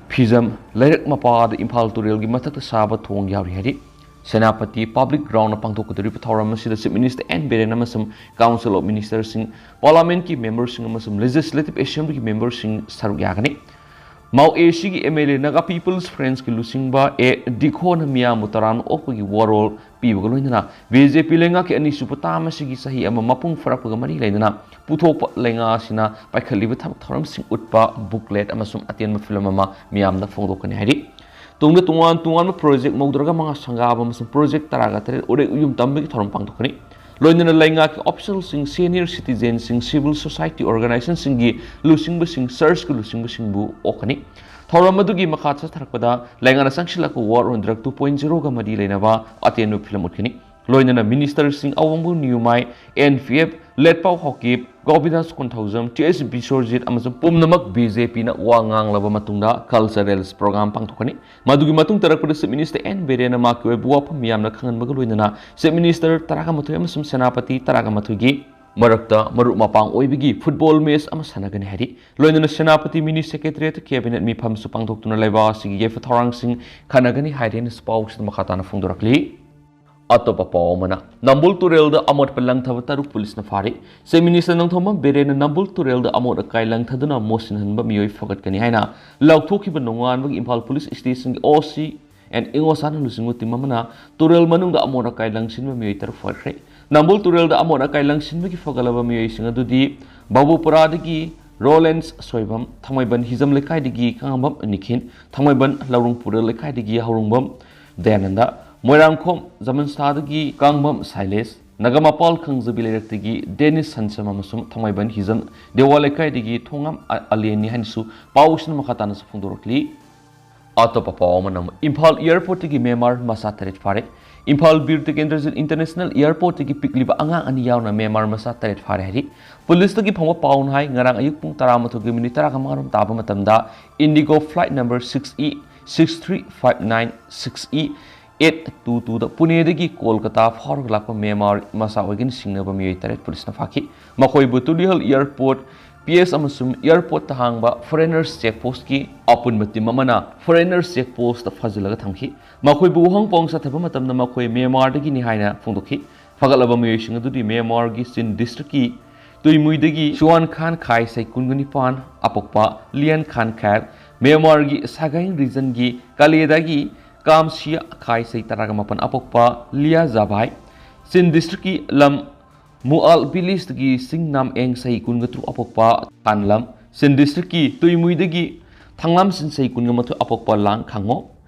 ꯐꯤꯖꯝ ꯂꯩꯔꯛ ꯃꯄꯥꯗ ꯏꯝꯐꯥꯜ ꯇꯨꯔꯦꯜꯒꯤ ꯃꯊꯛꯇ ꯁꯥꯕ ꯊꯣꯡ ꯌꯥꯎꯔꯤ ꯍꯥꯏꯔꯤ꯫ ꯁꯦꯅꯥꯄꯇꯤ Public Groundꯗ ꯄꯥꯡꯊꯣꯛꯀꯗꯧꯔꯤꯕ ꯊꯧꯔꯝ ꯑꯁꯤꯗ Chief Minister ꯑꯦꯟ ꯕꯤꯔꯦꯟ ꯑꯃꯁꯨꯡ Council of Ministerꯁꯤꯡ, Parliamentꯀꯤ memberꯁꯤꯡ ꯑꯃꯁꯨꯡ Legislative Assemblyꯒꯤ memberꯁꯤꯡ ꯁꯔꯨꯛ ꯌꯥꯒꯅꯤ꯫ ꯃꯥꯎ ꯑꯦ ꯁꯤꯒꯤ M L A Naga People's Frontꯀꯤ ꯂꯨꯆꯤꯡꯕ ꯑꯦ ꯗꯤꯈꯣꯅ ꯃꯤꯌꯥꯝꯕꯨ ꯇꯔꯥꯝꯅ ꯑꯣꯛꯄꯒꯤ ꯋꯥꯔꯣꯜ ꯄꯤꯕꯒ ꯂꯣꯏꯅꯅ B J P ꯂꯩꯉꯥꯛꯀꯤ ꯑꯅꯤꯁꯨꯕ term ꯑꯁꯤꯒꯤ ꯆꯍꯤ ꯑꯃ ꯃꯄꯨꯡ ꯐꯥꯔꯛꯄꯒ ꯃꯔꯤ ꯂꯩꯅꯅ ꯄꯨꯊꯣꯛꯄ ꯂꯩꯉꯥꯛ ꯑꯁꯤꯅ ꯄꯥꯏꯈꯠꯂꯤꯕ ꯊꯕꯛ ꯊꯧꯔꯝꯁꯤꯡ ꯎꯠꯄ booklet ꯑꯃꯁꯨꯡ ꯑꯇꯦꯟꯕ film ꯑꯃ ꯃꯤꯌꯥꯝꯗ ꯐꯣꯡꯗꯣꯛꯀꯅꯤ ꯍꯥꯏꯔꯤ꯫ ꯇꯨꯡꯗ ꯇꯣꯉꯥꯟ ꯇꯣꯉꯥꯟꯕ project ꯃꯧꯗ꯭ꯔꯥꯒ ꯃꯉꯥ ꯁꯪꯒꯥꯕ ꯑꯃꯁꯨꯡ project ꯇꯔꯥꯒ ꯇꯔꯦꯠ ꯎꯔꯦꯛ ꯎꯌꯨꯝ ꯇꯝꯕꯒꯤ ꯊꯧꯔꯝ ꯄꯥꯡꯊꯣꯛꯀꯅꯤ꯫ ꯂꯣꯏꯅꯅ ꯂꯩꯉꯥꯛꯀꯤ officialꯁꯤꯡ, senior citizenꯁꯤꯡ, civil society organizationꯁꯤꯡꯒꯤ ꯂꯨꯆꯤꯡꯕꯁꯤꯡ, churchꯀꯤ ꯂꯨꯆꯤꯡꯕꯁꯤꯡꯕꯨ ꯑꯣꯛꯀꯅꯤ꯫ ꯊꯧꯔꯝ ꯑꯗꯨꯒꯤ ꯃꯈꯥ ꯆꯠꯊꯔꯛꯄꯗ ꯂꯩꯉꯥꯛꯅ ꯆꯪꯁꯤꯜꯂꯛꯄ War on Drug two point zeroꯒ ꯃꯔꯤ ꯂꯩꯅꯕ ꯑꯇꯦꯟꯕ film ꯎꯠꯀꯅꯤ꯫ ꯂꯣꯏꯅꯅ ministerꯁꯤꯡ ꯑꯋꯣꯡꯕꯝ ꯅꯤꯌꯨꯃꯥꯏ, N P F, ꯂꯦꯠꯄꯥꯎ Haokip, ꯒꯣꯕꯤꯟꯗꯥꯁ Konthoujam, T S ꯕꯤꯁ꯭ꯋꯔꯖꯤꯠ ꯑꯃꯁꯨꯡ ꯄꯨꯝꯅꯃꯛ B J Pꯅ ꯋꯥ ꯉꯥꯡꯂꯕ ꯃꯇꯨꯡꯗ cultural program ꯄꯥꯡꯊꯣꯛꯀꯅꯤ꯫ ꯃꯗꯨꯒꯤ ꯃꯇꯨꯡ ꯇꯥꯔꯛꯄꯗ Chief Minister ꯑꯦꯟ ꯕꯤꯔꯦꯟꯅ ꯃꯍꯥꯛꯀꯤ ꯑꯣꯏꯕ ꯋꯥꯐꯝ ꯃꯤꯌꯥꯝꯅ ꯈꯪꯍꯟꯕꯒ ꯂꯣꯏꯅꯅ Chief Minister ꯇꯔꯥꯒ ꯃꯥꯊꯣꯏ ꯑꯃꯁꯨꯡ ꯁꯦꯅꯥꯄꯇꯤ ꯇꯔꯥꯒ ꯃꯥꯊꯣꯏꯒꯤ ꯃꯔꯛꯇ ꯃꯔꯨꯞ ꯃꯄꯥꯡ ꯑꯣꯏꯕꯒꯤ ꯐꯨꯠꯕꯣꯜ ꯃꯦꯆ ꯑꯃ ꯁꯥꯟꯅꯒꯅꯤ ꯍꯥꯏꯔꯤ꯫ ꯂꯣꯏꯅꯅ ꯁꯦꯅꯥꯄꯇꯤ ꯃꯤꯅꯤ ꯁꯦꯀ꯭ꯔꯦꯇꯔꯤꯌꯦꯠꯇ ꯀꯦꯕꯤꯅꯦꯠ ꯃꯤꯐꯝꯁꯨ ꯄꯥꯡꯊꯣꯛꯇꯨꯅ ꯂꯩꯕꯥꯛ ꯑꯁꯤꯒꯤ ꯌꯥꯏꯐ ꯊꯧꯔꯥꯡꯁꯤꯡ ꯈꯟꯅꯒꯅꯤ ꯍꯥꯏꯔꯤ ꯍꯥꯏꯅ ꯄꯥꯎꯁꯤꯗ ꯃꯈꯥ ꯇꯥꯅ ꯐꯣꯡꯗꯣꯔꯛꯂꯤ꯫ ꯑꯇꯣꯞꯄ ꯄꯥꯎ ꯑꯃꯅ, ꯅꯝꯕꯨꯜ ꯇꯨꯔꯦꯜꯗ ꯑꯃꯣꯠꯄ ꯂꯪꯊꯕ ꯇꯔꯨꯛ ꯄꯨꯂꯤꯁꯅ ꯐꯥꯔꯤ꯫ ꯆꯤꯐ ꯃꯤꯅꯤꯁꯇꯔ ꯅꯣꯡꯊꯣꯝꯕꯝ ꯕꯤꯔꯦꯟꯅ ꯅꯝꯕꯨꯜ ꯇꯨꯔꯦꯜꯗ ꯑꯃꯣꯠ ꯑꯀꯥꯏ ꯂꯪꯊꯗꯨꯅ ꯃꯣꯠꯁꯤꯟꯍꯟꯕ ꯃꯤꯑꯣꯏ ꯐꯒꯠꯀꯅꯤ ꯍꯥꯏꯅ ꯂꯥꯎꯊꯣꯛꯈꯤꯕ ꯅꯣꯡꯉꯥꯟꯕꯒꯤ ꯏꯝꯐꯥꯜ ꯄꯨꯂꯤꯁ ꯁ꯭ꯇꯦꯁꯟꯒꯤ ꯑꯣ ꯁꯤ ꯑꯦꯟ ꯏꯉꯣꯁꯥꯟꯅ ꯂꯨꯆꯤꯡꯕ ꯇꯤꯝ ꯑꯃꯅ ꯇꯨꯔꯦꯜ ꯃꯅꯨꯡꯗ ꯑꯃꯣꯠ ꯑꯀꯥꯏ ꯂꯪꯁꯤꯟꯕ ꯃꯤꯑꯣꯏ ꯇꯔꯨꯛ ꯐꯥꯈ꯭ꯔꯦ꯫ ꯅꯝꯕꯨꯜ ꯇꯨꯔꯦꯜꯗ ꯑꯃꯣꯠ ꯑꯀꯥꯏ ꯂꯪꯁꯤꯟꯕꯒꯤ ꯐꯒꯠꯂꯕ ꯃꯤꯑꯣꯏꯁꯤꯡ ꯑꯗꯨꯗꯤ ꯕꯥꯕꯨꯄꯨꯔꯥꯗꯒꯤ ꯔꯣꯂꯦꯟꯁ ꯁꯣꯏꯕꯝ, ꯊꯥꯡꯃꯩꯕꯟ ꯍꯤꯖꯝ ꯂꯩꯀꯥꯏꯗꯒꯤ ꯀꯥꯡꯉꯝꯕꯝ ꯅꯤꯈꯤꯟ, ꯊꯥꯡꯃꯩꯕꯟ ꯂꯧꯔꯨꯡ ꯄꯨꯔꯦꯜ ꯂꯩꯀꯥꯏꯗꯒꯤ ꯍꯧꯔꯨꯡꯕꯝ ꯗꯌꯥꯅꯟꯗ, ꯃꯣꯏꯔꯥꯡꯈꯣꯝ ꯖꯃꯟꯁꯥꯗꯒꯤ ꯀꯥꯡꯕꯝ ꯁꯥꯏꯂꯦꯁ, ꯅꯒꯥꯃꯄꯥꯜ ꯈꯪꯖꯕꯤ ꯂꯩꯔꯛꯇꯒꯤ ꯗꯦꯅꯤꯁ ꯁꯟꯁꯝ ꯑꯃꯁꯨꯡ ꯊꯥꯡꯃꯩꯕꯟ ꯍꯤꯖꯝ ꯗꯦꯋꯥ ꯂꯩꯀꯥꯏꯗꯒꯤ ꯊꯣꯉꯥꯝ ꯑ-, ꯑꯂꯦꯟꯅꯤ ꯍꯥꯏꯅꯁꯨ ꯄꯥꯎꯁꯤꯅ ꯃꯈꯥ ꯇꯥꯅꯁꯨ ꯐꯣꯡꯗꯣꯔꯛꯂꯤ꯫ ꯑꯇꯣꯞꯄ ꯄꯥꯎ ꯑꯃꯅ, ꯏꯝꯐꯥꯜ ꯑꯦꯌꯔꯄꯣꯔꯠꯇꯒꯤ ꯃ꯭ꯌꯥꯟꯃꯥꯔ ꯃꯆꯥ ꯇꯔꯦꯠ ꯐꯥꯔꯦ꯫ ꯏꯝꯐꯥꯜ ꯕꯤꯔ ꯇꯤꯀꯦꯟꯗ꯭ꯔꯖꯤꯠ ꯏꯟꯇꯔꯅꯦꯁꯅꯦꯜ ꯑꯦꯌꯔꯄꯣꯔꯠꯇꯒꯤ ꯄꯤꯛꯂꯤꯕ ꯑꯉꯥꯡ ꯑꯅꯤ ꯌꯥꯎꯅ ꯃ꯭ꯌꯥꯟꯃꯥꯔ ꯃꯆꯥ ꯇꯔꯦꯠ ꯐꯥꯔꯦ ꯍꯥꯏꯔꯤ꯫ ꯄꯨꯂꯤꯁꯇꯒꯤ ꯐꯪꯕ ꯄꯥꯎꯅ ꯍꯥꯏ, ꯉꯔꯥꯡ ꯑꯌꯨꯛ ꯄꯨꯡ ꯇꯔꯥꯃꯥꯊꯣꯏꯒꯤ ꯃꯤꯅꯤꯠ ꯇꯔꯥꯃꯉꯥ ꯔꯣꯝ ꯇꯥꯕ ꯃꯇꯝꯗ IndiGo flight number six E six three five nine six E eight two ꯇꯨꯗ ꯄꯨꯅꯦꯗꯒꯤ ꯀꯣꯜꯀꯇꯥ ꯐꯥꯎꯔꯒ ꯂꯥꯛꯄ ꯃ꯭ꯌꯥꯟꯃꯥꯔ ꯃꯆꯥ ꯑꯣꯏꯒꯅꯤ ꯁꯤꯡꯅꯕ ꯃꯤꯑꯣꯏ ꯇꯔꯦꯠ ꯄꯨꯂꯤꯁꯅ ꯐꯥꯈꯤ꯫ ꯃꯈꯣꯏꯕꯨ ꯇꯨꯂꯤꯍꯜ ꯑꯦꯌꯔꯄꯣꯔꯠ, ꯄꯤ ꯑꯦꯁ ꯑꯃꯁꯨꯡ ꯑꯦꯌꯔꯄꯣꯔꯠꯇ ꯍꯥꯡꯕ ꯐꯣꯔꯦꯅꯔꯁ ꯆꯦꯛ ꯄꯣꯁꯠꯀꯤ ꯑꯄꯨꯟꯕ ꯇꯤꯝ ꯑꯃꯅ ꯐꯣꯔꯦꯅꯔꯁ ꯆꯦꯛ ꯄꯣꯁꯠꯇ ꯐꯥꯖꯤꯜꯂꯒ ꯊꯝꯈꯤ꯫ ꯃꯈꯣꯏꯕꯨ ꯋꯥꯍꯪ ꯄꯥꯎꯍꯪ ꯆꯠꯊꯕ ꯃꯇꯝꯗ ꯃꯈꯣꯏ ꯃ꯭ꯌꯥꯟꯃꯥꯔꯗꯒꯤꯅꯤ ꯍꯥꯏꯅ ꯐꯣꯡꯗꯣꯛꯈꯤ꯫ ꯐꯒꯠꯂꯕ ꯃꯤꯑꯣꯏꯁꯤꯡ ꯑꯗꯨꯗꯤ ꯃ꯭ꯌꯥꯟꯃꯥꯔꯒꯤ ꯆꯤꯟ ꯗꯤꯁꯇ꯭ꯔꯤꯛꯀꯤ ꯇꯨꯏꯃꯨꯏꯗꯒꯤ ꯁꯨꯋꯥꯟ ꯈꯥꯟ ꯈꯥꯏ ꯆꯍꯤ ꯀꯨꯟꯒ ꯅꯤꯄꯥꯟ ꯑꯄꯣꯛꯄ ꯂꯤꯌꯥꯟ ꯈꯥꯟ ꯈꯥꯏ, ꯃ꯭ꯌꯥꯟꯃꯥꯔꯒꯤ ꯁꯥꯒꯥꯏꯡ ꯔꯤꯖꯟꯒꯤ ꯀꯥꯂꯦꯗꯥꯒꯤ ꯀꯥꯝꯁꯤꯌꯥ ꯈꯥꯏ ꯆꯍꯤ ꯇꯔꯥꯒ ꯃꯥꯄꯟ ꯑꯄꯣꯛꯄ ꯂꯤꯌꯥ ꯖꯥꯕꯥꯏ, ꯆꯤꯟ ꯗꯤꯁꯇ꯭ꯔꯤꯛꯀꯤ ꯂꯝ ꯃꯨꯑꯥꯜ ꯚꯤꯂꯦꯖꯇꯒꯤ ꯁꯤꯡ ꯅꯥꯝ ꯑꯦꯡ ꯆꯍꯤ ꯀꯨꯟꯒ ꯇꯔꯨꯛ ꯑꯄꯣꯛꯄ ꯈꯥꯟ ꯂꯝ, ꯆꯤꯟ ꯗꯤꯁꯇ꯭ꯔꯤꯛꯀꯤ ꯇꯨꯏꯃꯨꯏꯗꯒꯤ ꯊꯥꯡꯂꯥꯝꯁꯤꯟ ꯆꯍꯤ ꯀꯨꯟꯒ ꯃꯥꯊꯣꯏ ꯑꯄꯣꯛꯄ ꯂꯥꯡ ꯈꯥꯡꯉꯣ,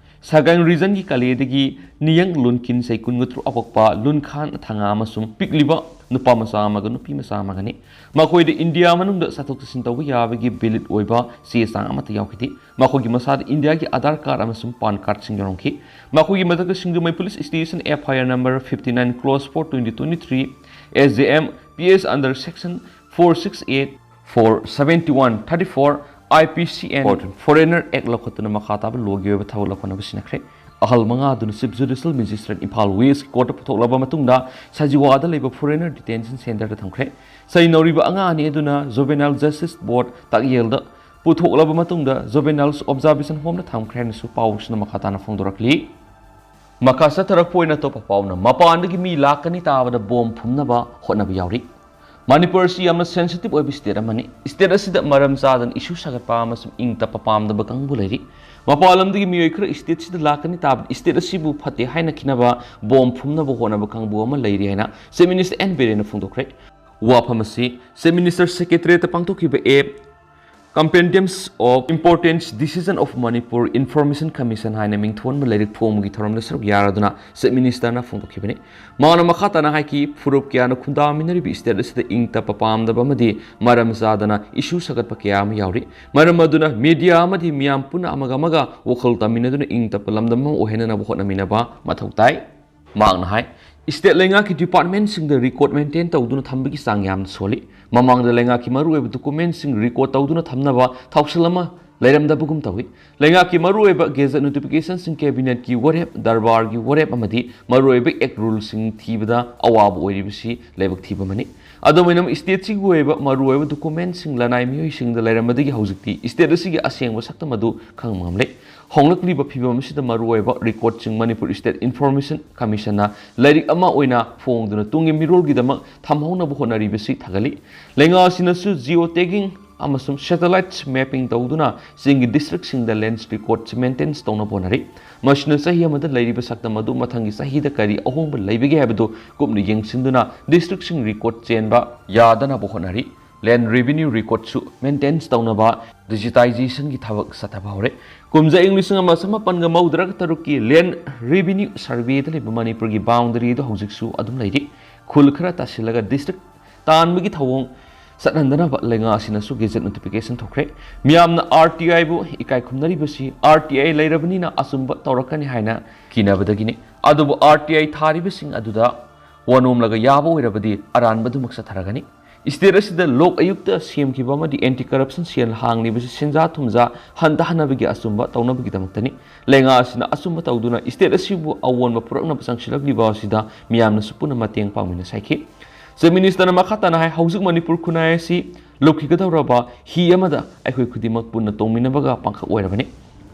ꯁꯥꯒꯥꯏꯡ ꯔꯤꯖꯟꯒꯤ ꯀꯥꯂꯦꯗꯒꯤ ꯅꯤꯌꯪ ꯂꯨꯟꯈꯤꯟ ꯆꯍꯤ ꯀꯨꯟꯒ ꯇꯔꯨꯛ ꯑꯄꯣꯛꯄ ꯂꯨꯟꯈꯥꯟ ꯊꯉꯥ ꯑꯃꯁꯨꯡ ꯄꯤꯛꯂꯤꯕ ꯅꯨꯄꯥ ꯃꯆꯥ ꯑꯃꯒ ꯅꯨꯄꯤ ꯃꯆꯥ ꯑꯃꯒꯅꯤ꯫ ꯃꯈꯣꯏꯗ ꯏꯟꯗꯤꯌꯥ ꯃꯅꯨꯡꯗ ꯆꯠꯊꯣꯛ ꯆꯠꯁꯤꯟ ꯇꯧꯕ ꯌꯥꯕꯒꯤ ꯚꯦꯂꯤꯗ ꯑꯣꯏꯕ ꯆꯦ ꯆꯥꯡ ꯑꯃꯠꯇ ꯌꯥꯎꯈꯤꯗꯦ꯫ ꯃꯈꯣꯏꯒꯤ ꯃꯁꯥꯗ ꯏꯟꯗꯤꯌꯥꯒꯤ ꯑꯙꯥꯔ ꯀꯥꯔꯗ ꯑꯃꯁꯨꯡ ꯄꯥꯟ ꯀꯥꯔꯗꯁꯤꯡ ꯌꯥꯎꯔꯝꯈꯤ꯫ ꯃꯈꯣꯏꯒꯤ ꯃꯊꯛꯇ Singjamei police station F I R number fifty nine cross four twenty twenty three A J M P S under section four six eight, four seventy one thirty four I P C and Foreigner Act ꯂꯧꯈꯠꯇꯨꯅ ꯃꯈꯥ ꯇꯥꯕ ꯂꯣꯒꯤ ꯑꯣꯏꯕ ꯊꯕꯛ ꯂꯧꯈꯠꯅꯕ ꯁꯤꯟꯅꯈ꯭ꯔꯦ꯫ ꯑꯍꯜ ꯃꯉꯥ ꯑꯗꯨꯅ Chief Judicial Magistrate Imphal West ꯀꯤ court ꯇ ꯄꯨꯊꯣꯛꯂꯕ ꯃꯇꯨꯡꯗ ꯁꯖꯤꯋꯥꯗ ꯂꯩꯕ Foreigner Detention Center ꯗ ꯊꯝꯈ꯭ꯔꯦ꯫ ꯁꯩꯅꯧꯔꯤꯕ ꯑꯉꯥꯡ ꯑꯅꯤ ꯑꯗꯨꯅ Juvenile Justice Board ꯇꯥꯛꯌꯦꯜꯗ ꯄꯨꯊꯣꯛꯂꯕ ꯃꯇꯨꯡꯗ Juveniles Observation Home ꯗ ꯊꯝꯈ꯭ꯔꯦ ꯍꯥꯏꯅꯁꯨ ꯄꯥꯎꯁꯤꯅ ꯃꯈꯥ ꯇꯥꯅ ꯐꯣꯡꯗꯣꯔꯛꯂꯤ꯫ ꯃꯈꯥ ꯆꯠꯊꯔꯛꯄ ꯑꯣꯏꯅ ꯑꯇꯣꯞꯄ ꯄꯥꯎꯅ ꯃꯄꯥꯟꯗꯒꯤ ꯃꯤ ꯂꯥꯛ ꯑꯅꯤ ꯇꯥꯕꯗ ꯕꯣꯝ ꯐꯨꯝꯅꯕ ꯍꯣꯠꯅꯕ ꯌꯥꯎꯔꯤ꯫ ꯃꯅꯤꯄꯨꯔ ꯑꯁꯤ ꯌꯥꯝꯅ sensitive ꯑꯣꯏꯕ state ꯑꯃꯅꯤ꯫ State ꯑꯁꯤꯗ ꯃꯔꯝ ꯆꯥꯗꯅ issue ꯁꯥꯒꯠꯄ ꯑꯃꯁꯨꯡ ꯏꯪ ꯇꯞꯄ ꯄꯥꯝꯗꯕ ꯀꯥꯡꯕꯨ ꯂꯩꯔꯤ꯫ ꯃꯄꯥꯟ ꯂꯝꯗꯒꯤ ꯃꯤꯑꯣꯏ ꯈꯔ state ꯑꯁꯤꯗ ꯂꯥꯛ ꯑꯅꯤ ꯇꯥꯕꯗ state ꯑꯁꯤꯕꯨ ꯐꯠꯇꯦ ꯍꯥꯏꯅ ꯈꯤꯅꯕ ꯕꯣꯝ ꯐꯨꯝꯅꯕ ꯍꯣꯠꯅꯕ ꯀꯥꯡꯕꯨ ꯑꯃ ꯂꯩꯔꯤ ꯍꯥꯏꯅ Chief Minister ꯑꯦꯟ ꯕꯤꯔꯦꯟꯅ ꯐꯣꯡꯗꯣꯛꯈ꯭ꯔꯦ꯫ ꯋꯥꯐꯝ ꯑꯁꯤ Chief Minister Secretariat ꯇ ꯄꯥꯡꯊꯣꯛꯈꯤꯕ A Compendiums of Important Decision of Manipur Information Commission ꯍꯥꯏꯅ ꯃꯤꯡꯊꯣꯟꯕ ꯂꯥꯏꯔꯤꯛ ꯐꯣꯡꯕꯒꯤ ꯊꯧꯔꯝꯗ ꯁꯔꯨꯛ ꯌꯥꯔꯗꯨꯅ Chief Minister ꯅ ꯐꯣꯡꯗꯣꯛꯈꯤꯕꯅꯤ꯫ ꯃꯥꯅ ꯃꯈꯥ ꯇꯥꯅ ꯍꯥꯏꯈꯤ, ꯐꯨꯔꯨꯞ ꯀꯌꯥꯅ ꯈꯨꯟꯗꯥꯃꯤꯟꯅꯔꯤꯕ state ꯑꯁꯤꯗ ꯏꯪ ꯇꯞꯄ ꯄꯥꯝꯗꯕ ꯑꯃꯗꯤ ꯃꯔꯝ ꯆꯥꯗꯅ issue ꯁꯥꯒꯠꯄ ꯀꯌꯥ ꯑꯃ ꯌꯥꯎꯔꯤ꯫ ꯃꯔꯝ ꯑꯗꯨꯅ media ꯑꯃꯗꯤ ꯃꯤꯌꯥꯝ ꯄꯨꯟꯅ ꯑꯃꯒ ꯑꯃꯒ ꯋꯥꯈꯜ ꯇꯝꯃꯤꯟꯅꯗꯨꯅ ꯏꯪ ꯇꯞꯄ ꯂꯝꯗꯝ ꯑꯃ ꯑꯣꯏꯍꯟꯅꯕ ꯍꯣꯠꯅꯃꯤꯟꯅꯕ ꯃꯊꯧ ꯇꯥꯏ꯫ ꯃꯍꯥꯛꯅ ꯍꯥꯏ, state ꯂꯩꯉꯥꯛꯀꯤ department ꯁꯤꯡꯗ record maintain ꯇꯧꯗꯨꯅ ꯊꯝꯕꯒꯤ ꯆꯥꯡ ꯌꯥꯝꯅ ꯁꯣꯜꯂꯤ꯫ ꯃꯃꯥꯡꯗ ꯂꯩꯉꯥꯛꯀꯤ ꯃꯔꯨꯑꯣꯏꯕ document ꯁꯤꯡ record ꯇꯧꯗꯨꯅ ꯊꯝꯅꯕ ꯊꯧꯁꯤꯜ ꯑꯃ ꯂꯩꯔꯝꯗꯕꯒꯨꯝ ꯇꯧꯏ꯫ ꯂꯩꯉꯥꯛꯀꯤ ꯃꯔꯨꯑꯣꯏꯕ gazette notification ꯁꯤꯡ, cabinet ꯀꯤ ꯋꯥꯔꯦꯞ, ꯗꯔꯕꯥꯔꯒꯤ ꯋꯥꯔꯦꯞ ꯑꯃꯗꯤ ꯃꯔꯨꯑꯣꯏꯕ act rule ꯁꯤꯡ ꯊꯤꯕꯗ ꯑꯋꯥꯕ ꯑꯣꯏꯔꯤꯕꯁꯤ ꯂꯥꯏꯕꯛ ꯊꯤꯕ ꯑꯃꯅꯤ꯫ ꯑꯗꯨꯝ ꯑꯣꯏꯅꯃꯛ, state ꯁꯤꯒꯤ ꯑꯣꯏꯕ ꯃꯔꯨꯑꯣꯏꯕ document ꯁꯤꯡ ꯂꯅꯥꯏ ꯃꯤꯑꯣꯏꯁꯤꯡꯗ ꯂꯩꯔꯝꯕꯗꯒꯤ ꯍꯧꯖꯤꯛꯇꯤ state ꯑꯁꯤꯒꯤ ꯑꯁꯦꯡꯕ ꯁꯛꯇꯝ ꯑꯗꯨ ꯈꯪꯕ ꯉꯝꯂꯦ꯫ ꯍꯣꯡꯂꯛꯂꯤꯕ ꯐꯤꯕꯝ ꯑꯁꯤꯗ ꯃꯔꯨꯑꯣꯏꯕ record ꯁꯤꯡ Manipur State Information Commission ꯅ ꯂꯥꯏꯔꯤꯛ ꯑꯃ ꯑꯣꯏꯅ ꯐꯣꯡꯗꯨꯅ ꯇꯨꯡꯒꯤ ꯃꯤꯔꯣꯜꯒꯤꯗꯃꯛ ꯊꯝꯍꯧꯅꯕ ꯍꯣꯠꯅꯔꯤꯕꯁꯤ ꯊꯥꯒꯠꯂꯤ꯫ ꯂꯩꯉꯥꯛ ꯑꯁꯤꯅꯁꯨ geo tagging ꯑꯃꯁꯨꯡ satellite mapping ꯇꯧꯗꯨꯅ ꯆꯤꯡꯒꯤ district ꯁꯤꯡꯗ land record maintain ꯇꯧꯅꯕ ꯍꯣꯠꯅꯔꯤ꯫ ꯃꯁꯤꯅ ꯆꯍꯤ ꯑꯃꯗ ꯂꯩꯔꯤꯕ ꯁꯛꯇꯝ ꯑꯗꯨ ꯃꯊꯪꯒꯤ ꯆꯍꯤꯗ ꯀꯔꯤ ꯑꯍꯣꯡꯕ ꯂꯩꯕꯒꯦ ꯍꯥꯏꯕꯗꯨ ꯀꯨꯞꯅ ꯌꯦꯡꯁꯤꯟꯗꯨꯅ district ꯁꯤꯡ record ꯆꯦꯟꯕ ꯌꯥꯗꯅꯕ ꯍꯣꯠꯅꯔꯤ꯫ Land revenue record ꯁꯨ maintain ꯇꯧꯅꯕ digitization ꯒꯤ ꯊꯕꯛ ꯆꯠꯊꯕ ꯍꯧꯔꯦ꯫ ꯀꯨꯝꯖꯥ ꯏꯪ ꯂꯤꯁꯤꯡ ꯑꯃ ꯆꯃꯥꯄꯟꯒ ꯃꯧꯗ꯭ꯔꯥ ꯇꯔꯨꯛꯀꯤ land revenue survey ꯗ ꯂꯩꯕ ꯃꯅꯤꯄꯨꯔꯒꯤ boundary ꯑꯗꯨ ꯍꯧꯖꯤꯛꯁꯨ ꯑꯗꯨꯝ ꯂꯩꯔꯤ꯫ ꯈꯨꯜ ꯈꯔ ꯇꯥꯁꯤꯜꯂꯒ district ꯇꯥꯟꯕꯒꯤ ꯊꯧꯑꯣꯡ ꯆꯠꯍꯟꯗꯅꯕ ꯂꯩꯉꯥꯛ ꯑꯁꯤꯅꯁꯨ gazette notification ꯊꯣꯛꯈ꯭ꯔꯦ꯫ ꯃꯤꯌꯥꯝꯅ R T I ꯕꯨ ꯏꯀꯥꯏ ꯈꯨꯝꯅꯔꯤꯕꯁꯤ R T I ꯂꯩꯔꯕꯅꯤꯅ ꯑꯆꯨꯝꯕ ꯇꯧꯔꯛꯀꯅꯤ ꯍꯥꯏꯅ ꯀꯤꯅꯕꯗꯒꯤꯅꯤ꯫ ꯑꯗꯨꯕꯨ R T I ꯊꯥꯔꯤꯕꯁꯤꯡ ꯑꯗꯨꯗ ꯋꯥꯅꯣꯝꯂꯒ ꯌꯥꯕ ꯑꯣꯏꯔꯕꯗꯤ ꯑꯔꯥꯟꯕꯗꯨꯃꯛ ꯆꯠꯊꯔꯒꯅꯤ꯫ ꯁ꯭ꯇꯦꯠ ꯑꯁꯤꯗ ꯂꯣꯛ ꯑꯌꯨꯛꯇ ꯁꯦꯝꯈꯤꯕ ꯑꯃꯗꯤ ꯑꯦꯟꯇꯤ ꯀꯔꯞꯁꯟ ꯁꯦꯜ ꯍꯥꯡꯂꯤꯕꯁꯤ ꯁꯦꯟꯖꯥ ꯊꯨꯝꯖꯥ ꯍꯟꯊꯍꯟꯅꯕꯒꯤ ꯑꯆꯨꯝꯕ ꯇꯧꯅꯕꯒꯤꯗꯃꯛꯇꯅꯤ꯫ ꯂꯩꯉꯥꯛ ꯑꯁꯤꯅ ꯑꯆꯨꯝꯕ ꯇꯧꯗꯨꯅ ꯁ꯭ꯇꯦꯠ ꯑꯁꯤꯕꯨ ꯑꯑꯣꯟꯕ ꯄꯨꯔꯛꯅꯕ ꯆꯪꯁꯤꯜꯂꯛꯂꯤꯕ ꯑꯁꯤꯗ ꯃꯤꯌꯥꯝꯅꯁꯨ ꯄꯨꯟꯅ ꯃꯇꯦꯡ ꯄꯥꯡꯃꯤꯟꯅꯁꯤ ꯍꯥꯏꯈꯤ꯫ ꯆꯤꯐ ꯃꯤꯅꯤꯁꯇꯔꯅ ꯃꯈꯥ ꯇꯥꯅ ꯍꯥꯏ, ꯍꯧꯖꯤꯛ ꯃꯅꯤꯄꯨꯔ ꯈꯨꯟꯅꯥꯏ ꯑꯁꯤ ꯂꯨꯞꯈꯤꯒꯗꯧꯔꯕ ꯍꯤ ꯑꯃꯗ ꯑꯩꯈꯣꯏ ꯈꯨꯗꯤꯡꯃꯛ ꯄꯨꯟꯅ ꯇꯣꯡꯃꯤꯟꯅꯕꯒ ꯄꯥꯡꯈꯛ ꯑꯣꯏꯔꯕꯅꯤ꯫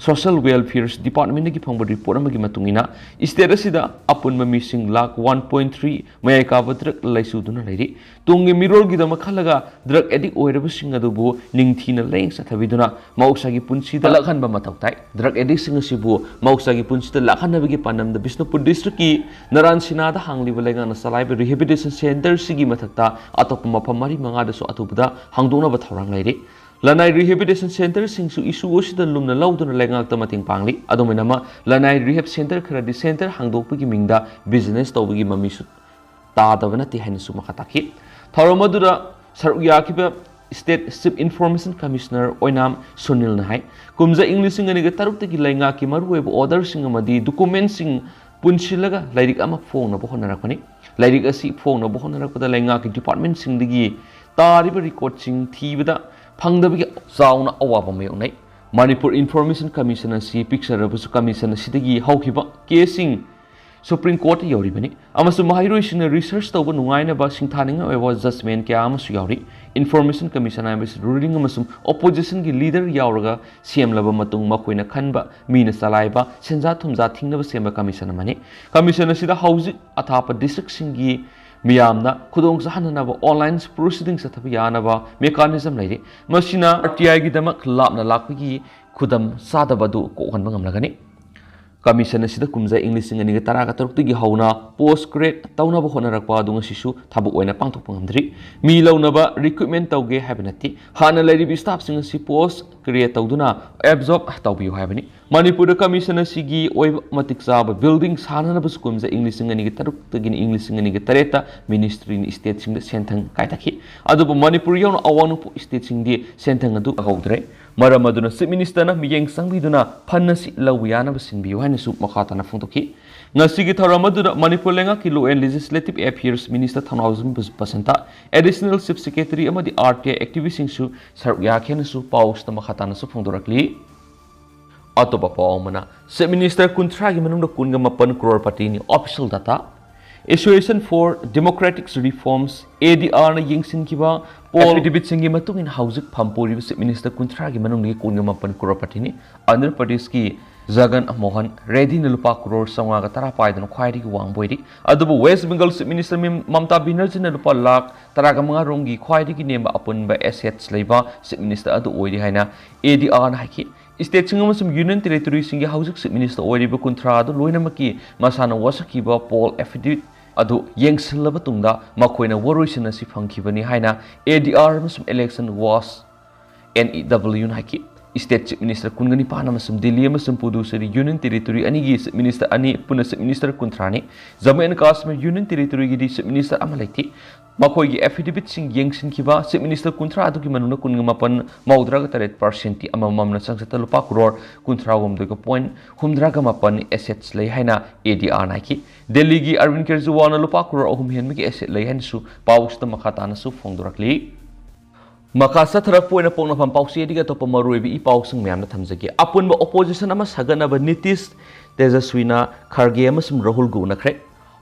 ꯁꯣꯁꯤꯌꯦꯜ ꯋꯦꯜꯐꯤꯌꯔ ꯗꯤꯄꯥꯔꯠꯃꯦꯟꯗꯒꯤ ꯐꯪꯕ ꯔꯤꯄꯣꯔꯠ ꯑꯃꯒꯤ ꯃꯇꯨꯡ ꯏꯟꯅ, ꯁ꯭ꯇꯦꯠ ꯑꯁꯤꯗ ꯑꯄꯨꯟꯕ ꯃꯤꯁꯤꯡ ꯂꯥꯈ ꯋꯥꯟ ꯄꯣꯏꯟ ꯊ꯭ꯔꯤ ꯃꯌꯥꯏ ꯀꯥꯕ ꯗ꯭ꯔꯒ ꯂꯩꯁꯨꯗꯨꯅ ꯂꯩꯔꯤ꯫ ꯇꯨꯡꯒꯤ ꯃꯤꯔꯣꯜꯒꯤꯗꯃꯛ ꯈꯜꯂꯒ ꯗ꯭ꯔꯒ ꯑꯦꯗꯤꯛ ꯑꯣꯏꯔꯕꯁꯤꯡ ꯑꯗꯨꯕꯨ ꯅꯤꯡꯊꯤꯅ ꯂꯥꯌꯦꯡ ꯆꯠꯊꯕꯤꯗꯨꯅ ꯃꯍꯧꯁꯥꯒꯤ ꯄꯨꯟꯁꯤꯗ ꯂꯥꯛꯍꯟꯕ ꯃꯊꯧ ꯇꯥꯏ꯫ ꯗ꯭ꯔꯒ ꯑꯦꯗꯤꯛꯁꯤꯡ ꯑꯁꯤꯕꯨ ꯃꯍꯧꯁꯥꯒꯤ ꯄꯨꯟꯁꯤꯗ ꯂꯥꯛꯍꯟꯅꯕꯒꯤ ꯄꯥꯟꯗꯝꯗ ꯕꯤꯁꯅꯨꯄꯨꯔ ꯗꯤꯁꯇ꯭ꯔꯤꯛꯀꯤ ꯅꯔꯥꯟ ꯁꯤꯅꯥꯗ ꯍꯥꯡꯂꯤꯕ ꯂꯩꯉꯥꯛꯅ ꯆꯂꯥꯏꯕ ꯔꯤꯍꯦꯕꯤꯂꯤꯇꯦꯁꯟ ꯁꯦꯟꯇꯔꯁꯤꯒꯤ ꯃꯊꯛꯇ ꯑꯇꯣꯞꯄ ꯃꯐꯝ ꯃꯔꯤ ꯃꯉꯥꯗꯁꯨ ꯑꯊꯨꯕꯗ ꯍꯥꯡꯗꯣꯛꯅꯕ ꯊꯧꯔꯥꯡ ꯂꯩꯔꯤ꯫ ꯂꯅꯥꯏ ꯔꯤꯍꯦꯕꯤꯂꯤꯇꯦꯁꯟ ꯁꯦꯟꯇꯔꯁꯤꯡꯁꯨ ꯏꯁꯨ ꯑꯁꯤꯗ ꯂꯨꯝꯅ ꯂꯧꯗꯨꯅ ꯂꯩꯉꯥꯛꯇ ꯃꯇꯦꯡ ꯄꯥꯡꯂꯤ꯫ ꯑꯗꯨꯝ ꯑꯣꯏꯅꯃꯛ, ꯂꯅꯥꯏ ꯔꯤꯍꯦꯕ ꯁꯦꯟꯇꯔ ꯈꯔꯗꯤ ꯁꯦꯟꯇꯔ ꯍꯥꯡꯗꯣꯛꯄꯒꯤ ꯃꯤꯡꯗ ꯕꯤꯖꯤꯅꯦꯁ ꯇꯧꯕꯒꯤ ꯃꯃꯤꯁꯨ ꯇꯥꯗꯕ ꯅꯠꯇꯦ ꯍꯥꯏꯅꯁꯨ ꯃꯈꯥ ꯇꯥꯈꯤ꯫ ꯊꯧꯔꯝ ꯑꯗꯨꯗ ꯁꯔꯨꯛ ꯌꯥꯈꯤꯕ ꯁ꯭ꯇꯦꯠ ꯆꯤꯐ ꯏꯟꯐꯣꯔꯃꯦꯁꯟ ꯀꯃꯤꯁꯅꯔ ꯑꯣꯏꯅꯥꯝ ꯁꯨꯅꯤꯜꯅ ꯍꯥꯏ, ꯀꯨꯝꯖꯥ ꯏꯪ ꯂꯤꯁꯤꯡ ꯑꯅꯤꯒ ꯇꯔꯨꯛꯇꯒꯤ ꯂꯩꯉꯥꯛꯀꯤ ꯃꯔꯨꯑꯣꯏꯕ ꯑꯣꯔꯗꯔꯁꯤꯡ ꯑꯃꯗꯤ ꯗꯣꯀꯨꯃꯦꯟꯠꯁꯤꯡ ꯄꯨꯟꯁꯤꯜꯂꯒ ꯂꯥꯏꯔꯤꯛ ꯑꯃ ꯐꯣꯡꯅꯕ ꯍꯣꯠꯅꯔꯛꯄꯅꯤ꯫ ꯂꯥꯏꯔꯤꯛ ꯑꯁꯤ ꯐꯣꯡꯅꯕ ꯍꯣꯠꯅꯔꯛꯄꯗ ꯂꯩꯉꯥꯛꯀꯤ ꯗꯤꯄꯥꯔꯠꯃꯦꯟꯠꯁꯤꯡꯗꯒꯤ ꯇꯥꯔꯤꯕ ꯔꯦꯀꯣꯔꯗꯁꯤꯡ ꯊꯤꯕꯗ ꯐꯪꯗꯕꯒꯤ ꯆꯥꯎꯅ ꯑꯋꯥꯕ ꯃꯥꯌꯣꯛꯅꯩ꯫ ꯃꯅꯤꯄꯨꯔ ꯏꯟꯐꯣꯔꯃꯦꯁꯟ ꯀꯃꯤꯁꯟ ꯑꯁꯤ ꯄꯤꯛꯆꯔꯕꯁꯨ ꯀꯃꯤꯁꯟ ꯑꯁꯤꯗꯒꯤ ꯍꯧꯈꯤꯕ ꯀꯦꯁꯁꯤꯡ ꯁꯨꯄ꯭ꯔꯤꯝ ꯀꯣꯔꯠꯇ ꯌꯧꯔꯤꯕꯅꯤ ꯑꯃꯁꯨꯡ ꯃꯍꯩꯔꯣꯏꯁꯤꯡꯅ ꯔꯤꯁꯔꯆ ꯇꯧꯕ ꯅꯨꯡꯉꯥꯏꯅꯕ ꯁꯤꯡꯊꯥꯅꯤꯡꯉꯥꯏ ꯑꯣꯏꯕ ꯖꯖꯃꯦꯟ ꯀꯌꯥ ꯑꯃꯁꯨ ꯌꯥꯎꯔꯤ꯫ ꯏꯟꯐꯣꯔꯃꯦꯁꯟ ꯀꯃꯤꯁꯟ ꯍꯥꯏꯕꯁꯤ ꯔꯨꯂꯤꯡ ꯑꯃꯁꯨꯡ ꯑꯣꯄꯣꯖꯤꯁꯟꯒꯤ ꯂꯤꯗꯔ ꯌꯥꯎꯔꯒ ꯁꯦꯝꯂꯕ ꯃꯇꯨꯡ ꯃꯈꯣꯏꯅ ꯈꯟꯕ ꯃꯤꯅ ꯆꯂꯥꯏꯕ ꯁꯦꯟꯖꯥ ꯊꯨꯝꯖꯥ ꯊꯤꯡꯅꯕ ꯁꯦꯝꯕ ꯀꯃꯤꯁꯟ ꯑꯃꯅꯤ꯫ ꯀꯃꯤꯁꯟ ꯑꯁꯤꯗ ꯍꯧꯖꯤꯛ ꯑꯊꯥꯞꯄ ꯗꯤꯁꯇ꯭ꯔꯤꯛꯁꯤꯡꯒꯤ ꯃꯤꯌꯥꯝꯅ ꯈꯨꯗꯣꯡ ꯆꯥꯍꯟꯅꯅꯕ ꯑꯣꯟꯂꯥꯏꯟ ꯄ꯭ꯔꯣꯁꯤꯗꯤꯡ ꯆꯠꯊꯕ ꯌꯥꯅꯕ ꯃꯦꯀꯥꯅꯤꯖꯝ ꯂꯩꯔꯤ꯫ ꯃꯁꯤꯅ ꯑꯥꯔ ꯇꯤ ꯑꯥꯏꯒꯤꯗꯃꯛ ꯂꯥꯞꯅ ꯂꯥꯛꯄꯒꯤ ꯈꯨꯗꯝ ꯆꯥꯗꯕ ꯑꯗꯨ ꯀꯣꯛꯍꯟꯕ ꯉꯝꯂꯒꯅꯤ꯫ ꯀꯃꯤꯁꯟ ꯑꯁꯤꯗ ꯀꯨꯝꯖꯥ ꯏꯪ ꯂꯤꯁꯤꯡ ꯑꯅꯤꯒ ꯇꯔꯥꯒ ꯇꯔꯨꯛꯇꯒꯤ ꯍꯧꯅ ꯄꯣꯁ ꯀ꯭ꯔꯤꯌꯦꯠ ꯇꯧꯅꯕ ꯍꯣꯠꯅꯔꯛꯄ ꯑꯗꯨ ꯉꯁꯤꯁꯨ ꯊꯕꯛ ꯑꯣꯏꯅ ꯄꯥꯡꯊꯣꯛꯄ ꯉꯝꯗ꯭ꯔꯤ꯫ ꯃꯤ ꯂꯧꯅꯕ ꯔꯤꯀ꯭ꯔꯨꯠꯃꯦꯟ ꯇꯧꯒꯦ ꯍꯥꯏꯕ ꯅꯠꯇꯦ, ꯍꯥꯟꯅ ꯂꯩꯔꯤꯕ ꯁ꯭ꯇꯥꯐꯁꯤꯡ ꯑꯁꯤ ꯄꯣꯁ ꯀ꯭ꯔꯤꯌꯦꯠ ꯇꯧꯗꯨꯅ ꯑꯦꯕꯖꯣꯔꯕ ꯇꯧꯕꯤꯌꯨ ꯍꯥꯏꯕꯅꯤ꯫ ꯃꯅꯤꯄꯨꯔꯗ ꯀꯃꯤꯁꯟ ꯑꯁꯤꯒꯤ ꯑꯣꯏꯕ ꯃꯇꯤꯛ ꯆꯥꯕ ꯕꯤꯜꯗꯤꯡ ꯁꯥꯅꯅꯕꯁꯨ ꯀꯨꯝꯖꯥ ꯏꯪ ꯂꯤꯁꯤꯡ ꯑꯅꯤꯒ ꯇꯔꯨꯛꯇꯒꯤꯅ ꯏꯪ ꯂꯤꯁꯤꯡ ꯑꯅꯤꯒ ꯇꯔꯦꯠꯇ ꯃꯤꯅꯤꯁꯇ꯭ꯔꯤꯅ ꯁ꯭ꯇꯦꯠꯁꯤꯡꯗ ꯁꯦꯟꯊꯪ ꯀꯥꯏꯊꯈꯤ꯫ ꯑꯗꯨꯕꯨ ꯃꯅꯤꯄꯨꯔ ꯌꯥꯎꯅ ꯑꯋꯥꯡ ꯅꯣꯡꯄꯣꯛ ꯁ꯭ꯇꯦꯠꯁꯤꯡꯗꯤ ꯁꯦꯟꯊꯪ ꯑꯗꯨ ꯐꯪꯍꯧꯗ꯭ꯔꯦ꯫ ꯃꯔꯝ ꯑꯗꯨꯅ ꯆꯤꯐ ꯃꯤꯅꯤꯁꯇꯔꯅ ꯃꯤꯠꯌꯦꯡ ꯆꯪꯕꯤꯗꯨꯅ ꯐꯟ ꯑꯁꯤ ꯂꯧꯕ ꯌꯥꯅꯕ ꯁꯤꯟꯕꯤꯌꯨ ꯍꯥꯏꯅꯁꯨ ꯃꯈꯥ ꯇꯥꯅ ꯐꯣꯡꯗꯣꯛꯈꯤ꯫ ꯉꯁꯤꯒꯤ ꯊꯧꯔꯝ ꯑꯗꯨꯗ ꯃꯅꯤꯄꯨꯔ ꯂꯩꯉꯥꯛꯀꯤ Law and Legislative Affairs Minister Thounaojam Basanta, Additional Chief Secretary ꯑꯃꯗꯤ R T I activistꯁꯤꯡꯁꯨ ꯁꯔꯨꯛ ꯌꯥꯈꯤ ꯍꯥꯏꯅꯁꯨ ꯄꯥꯎꯁꯤꯗ ꯃꯈꯥ ꯇꯥꯅꯁꯨ ꯐꯣꯡꯗꯣꯔꯛꯂꯤ꯫ ꯑꯇꯣꯞꯄ ꯄꯥꯎ ꯑꯃꯅ, Chief Minister ꯀꯨꯟꯊ꯭ꯔꯥꯒꯤ ꯃꯅꯨꯡꯗ ꯀꯨꯟꯒ ꯃꯥꯄꯟ crorepatiꯅꯤ, official data꯫ Association for Democratic Reforms, ADRꯅ ꯌꯦꯡꯁꯤꯟꯈꯤꯕ poll affidavitꯁꯤꯡꯒꯤ ꯃꯇꯨꯡ ꯏꯟꯅ ꯍꯧꯖꯤꯛ ꯐꯝ ꯄꯨꯔꯤꯕ Chief Minister ꯀꯨꯟꯊ꯭ꯔꯥꯒꯤ ꯃꯅꯨꯡꯗꯒꯤ ꯀꯨꯟꯒ ꯃꯥꯄꯟ crorepatiꯅꯤ꯫ ꯑꯟꯙ꯭ꯔ ꯄ꯭ꯔꯗꯦꯁꯀꯤ ꯖꯒꯟ ꯃꯣꯍꯟ ꯔꯦꯗꯤꯅ ꯂꯨꯄꯥ ꯀ꯭ꯔꯣꯔ ꯆꯥꯝꯃꯉꯥꯒ ꯇꯔꯥ ꯄꯥꯏꯗꯨꯅ ꯈ꯭ꯋꯥꯏꯗꯒꯤ ꯋꯥꯡꯕ ꯑꯣꯏꯔꯤ꯫ ꯑꯗꯨꯕꯨ West Bengal Chief Minister ꯃꯝ-, ꯃꯃꯇꯥ ꯕꯦꯅꯔꯖꯤꯅ ꯂꯨꯄꯥ ꯂꯥꯈ ꯇꯔꯥꯒ ꯃꯉꯥ ꯔꯣꯝꯒꯤ ꯈ꯭ꯋꯥꯏꯗꯒꯤ ꯅꯦꯝꯕ ꯑꯄꯨꯟꯕ assets ꯂꯩꯕ Chief Minister ꯑꯗꯨ ꯑꯣꯏꯔꯤ ꯍꯥꯏꯅ ADRꯅ ꯍꯥꯏꯈꯤ꯫ Stateꯁꯤꯡ ꯑꯃꯁꯨꯡ Union Territoryꯁꯤꯡꯒꯤ ꯍꯧꯖꯤꯛ Chief Minister ꯑꯣꯏꯔꯤꯕ ꯀꯨꯟꯊ꯭ꯔꯥ ꯑꯗꯨ ꯂꯣꯏꯅꯃꯛꯀꯤ ꯃꯁꯥꯅ ꯋꯥꯁꯛꯈꯤꯕ poll affidavit ꯑꯗꯨ ꯌꯦꯡꯁꯤꯜꯂꯕ ꯇꯨꯡꯗ ꯃꯈꯣꯏꯅ ꯋꯥꯔꯣꯏꯁꯤꯟ ꯑꯁꯤ ꯐꯪꯈꯤꯕꯅꯤ ꯍꯥꯏꯅ ADR ꯑꯃꯁꯨꯡ Election Watch NEWꯅ ꯍꯥꯏꯈꯤ꯫ State Chief Minister ꯀꯨꯟꯒ ꯅꯤꯄꯥꯟ ꯑꯃꯁꯨꯡ ꯗꯤꯜꯂꯤ ꯑꯃꯁꯨꯡ ꯄꯨꯗꯨꯆꯦꯔꯤ Union Territory ꯑꯅꯤꯒꯤ Chief Minister ꯑꯅꯤ, ꯄꯨꯟꯅ Chief Minister ꯀꯨꯟꯊ꯭ꯔꯥꯅꯤ꯫ Jammu and Kashmir Union Territoryꯒꯤꯗꯤ Chief Minister ꯑꯃ ꯂꯩꯇꯦ꯫ ꯃꯈꯣꯏꯒꯤ affidavitꯁꯤꯡ ꯌꯦꯡꯁꯤꯟꯈꯤꯕ Chief Minister ꯀꯨꯟꯊ꯭ꯔꯥ ꯑꯗꯨꯒꯤ ꯃꯅꯨꯡꯗ ꯀꯨꯟꯒ ꯃꯥꯄꯟ, ꯃꯧꯗ꯭ꯔꯥꯒ ꯇꯔꯦꯠ percentꯇꯤ ꯑꯃꯃꯝꯅ ꯆꯥꯡꯆꯠꯇ ꯂꯨꯄꯥ ꯀ꯭ꯔꯣꯔ ꯀꯨꯟꯊ꯭ꯔꯥ ꯍꯨꯝꯗꯣꯏꯒ point ꯍꯨꯝꯗ꯭ꯔꯥꯒ ꯃꯥꯄꯟ assets ꯂꯩ ꯍꯥꯏꯅ ADRꯅ ꯍꯥꯏꯈꯤ꯫ ꯗꯦꯜꯂꯤꯒꯤ ꯑꯔꯕꯤꯟꯗ ꯀꯦꯖꯔꯤꯋꯥꯜꯅ ꯂꯨꯄꯥ ꯀ꯭ꯔꯣꯔ ꯑꯍꯨꯝ ꯍꯦꯟꯕꯒꯤ asset ꯂꯩ ꯍꯥꯏꯅꯁꯨ ꯄꯥꯎꯁꯤꯗ ꯃꯈꯥ ꯇꯥꯅꯁꯨ ꯐꯣꯡꯗꯣꯔꯛꯂꯤ꯫ ꯃꯈꯥ ꯆꯠꯊꯔꯛꯄ ꯑꯣꯏꯅ ꯄꯣꯛꯅꯐꯝ ꯄꯥꯎꯆꯦꯗꯒꯤ ꯑꯇꯣꯞꯄ ꯃꯔꯨꯑꯣꯏꯕ ꯏ ꯄꯥꯎꯁꯤꯡ ꯃꯌꯥꯝꯗ ꯊꯝꯖꯒꯦ꯫ ꯑꯄꯨꯟꯕ opposition ꯑꯃ ꯁꯥꯒꯠꯅꯕ ꯅꯤꯇꯤꯁ, ꯇꯦꯖꯁ꯭ꯋꯤꯅ, ꯈꯔꯒꯦ ꯑꯃꯁꯨꯡ ꯔꯥꯍꯨꯜꯒ ꯎꯅꯈ꯭ꯔꯦ꯫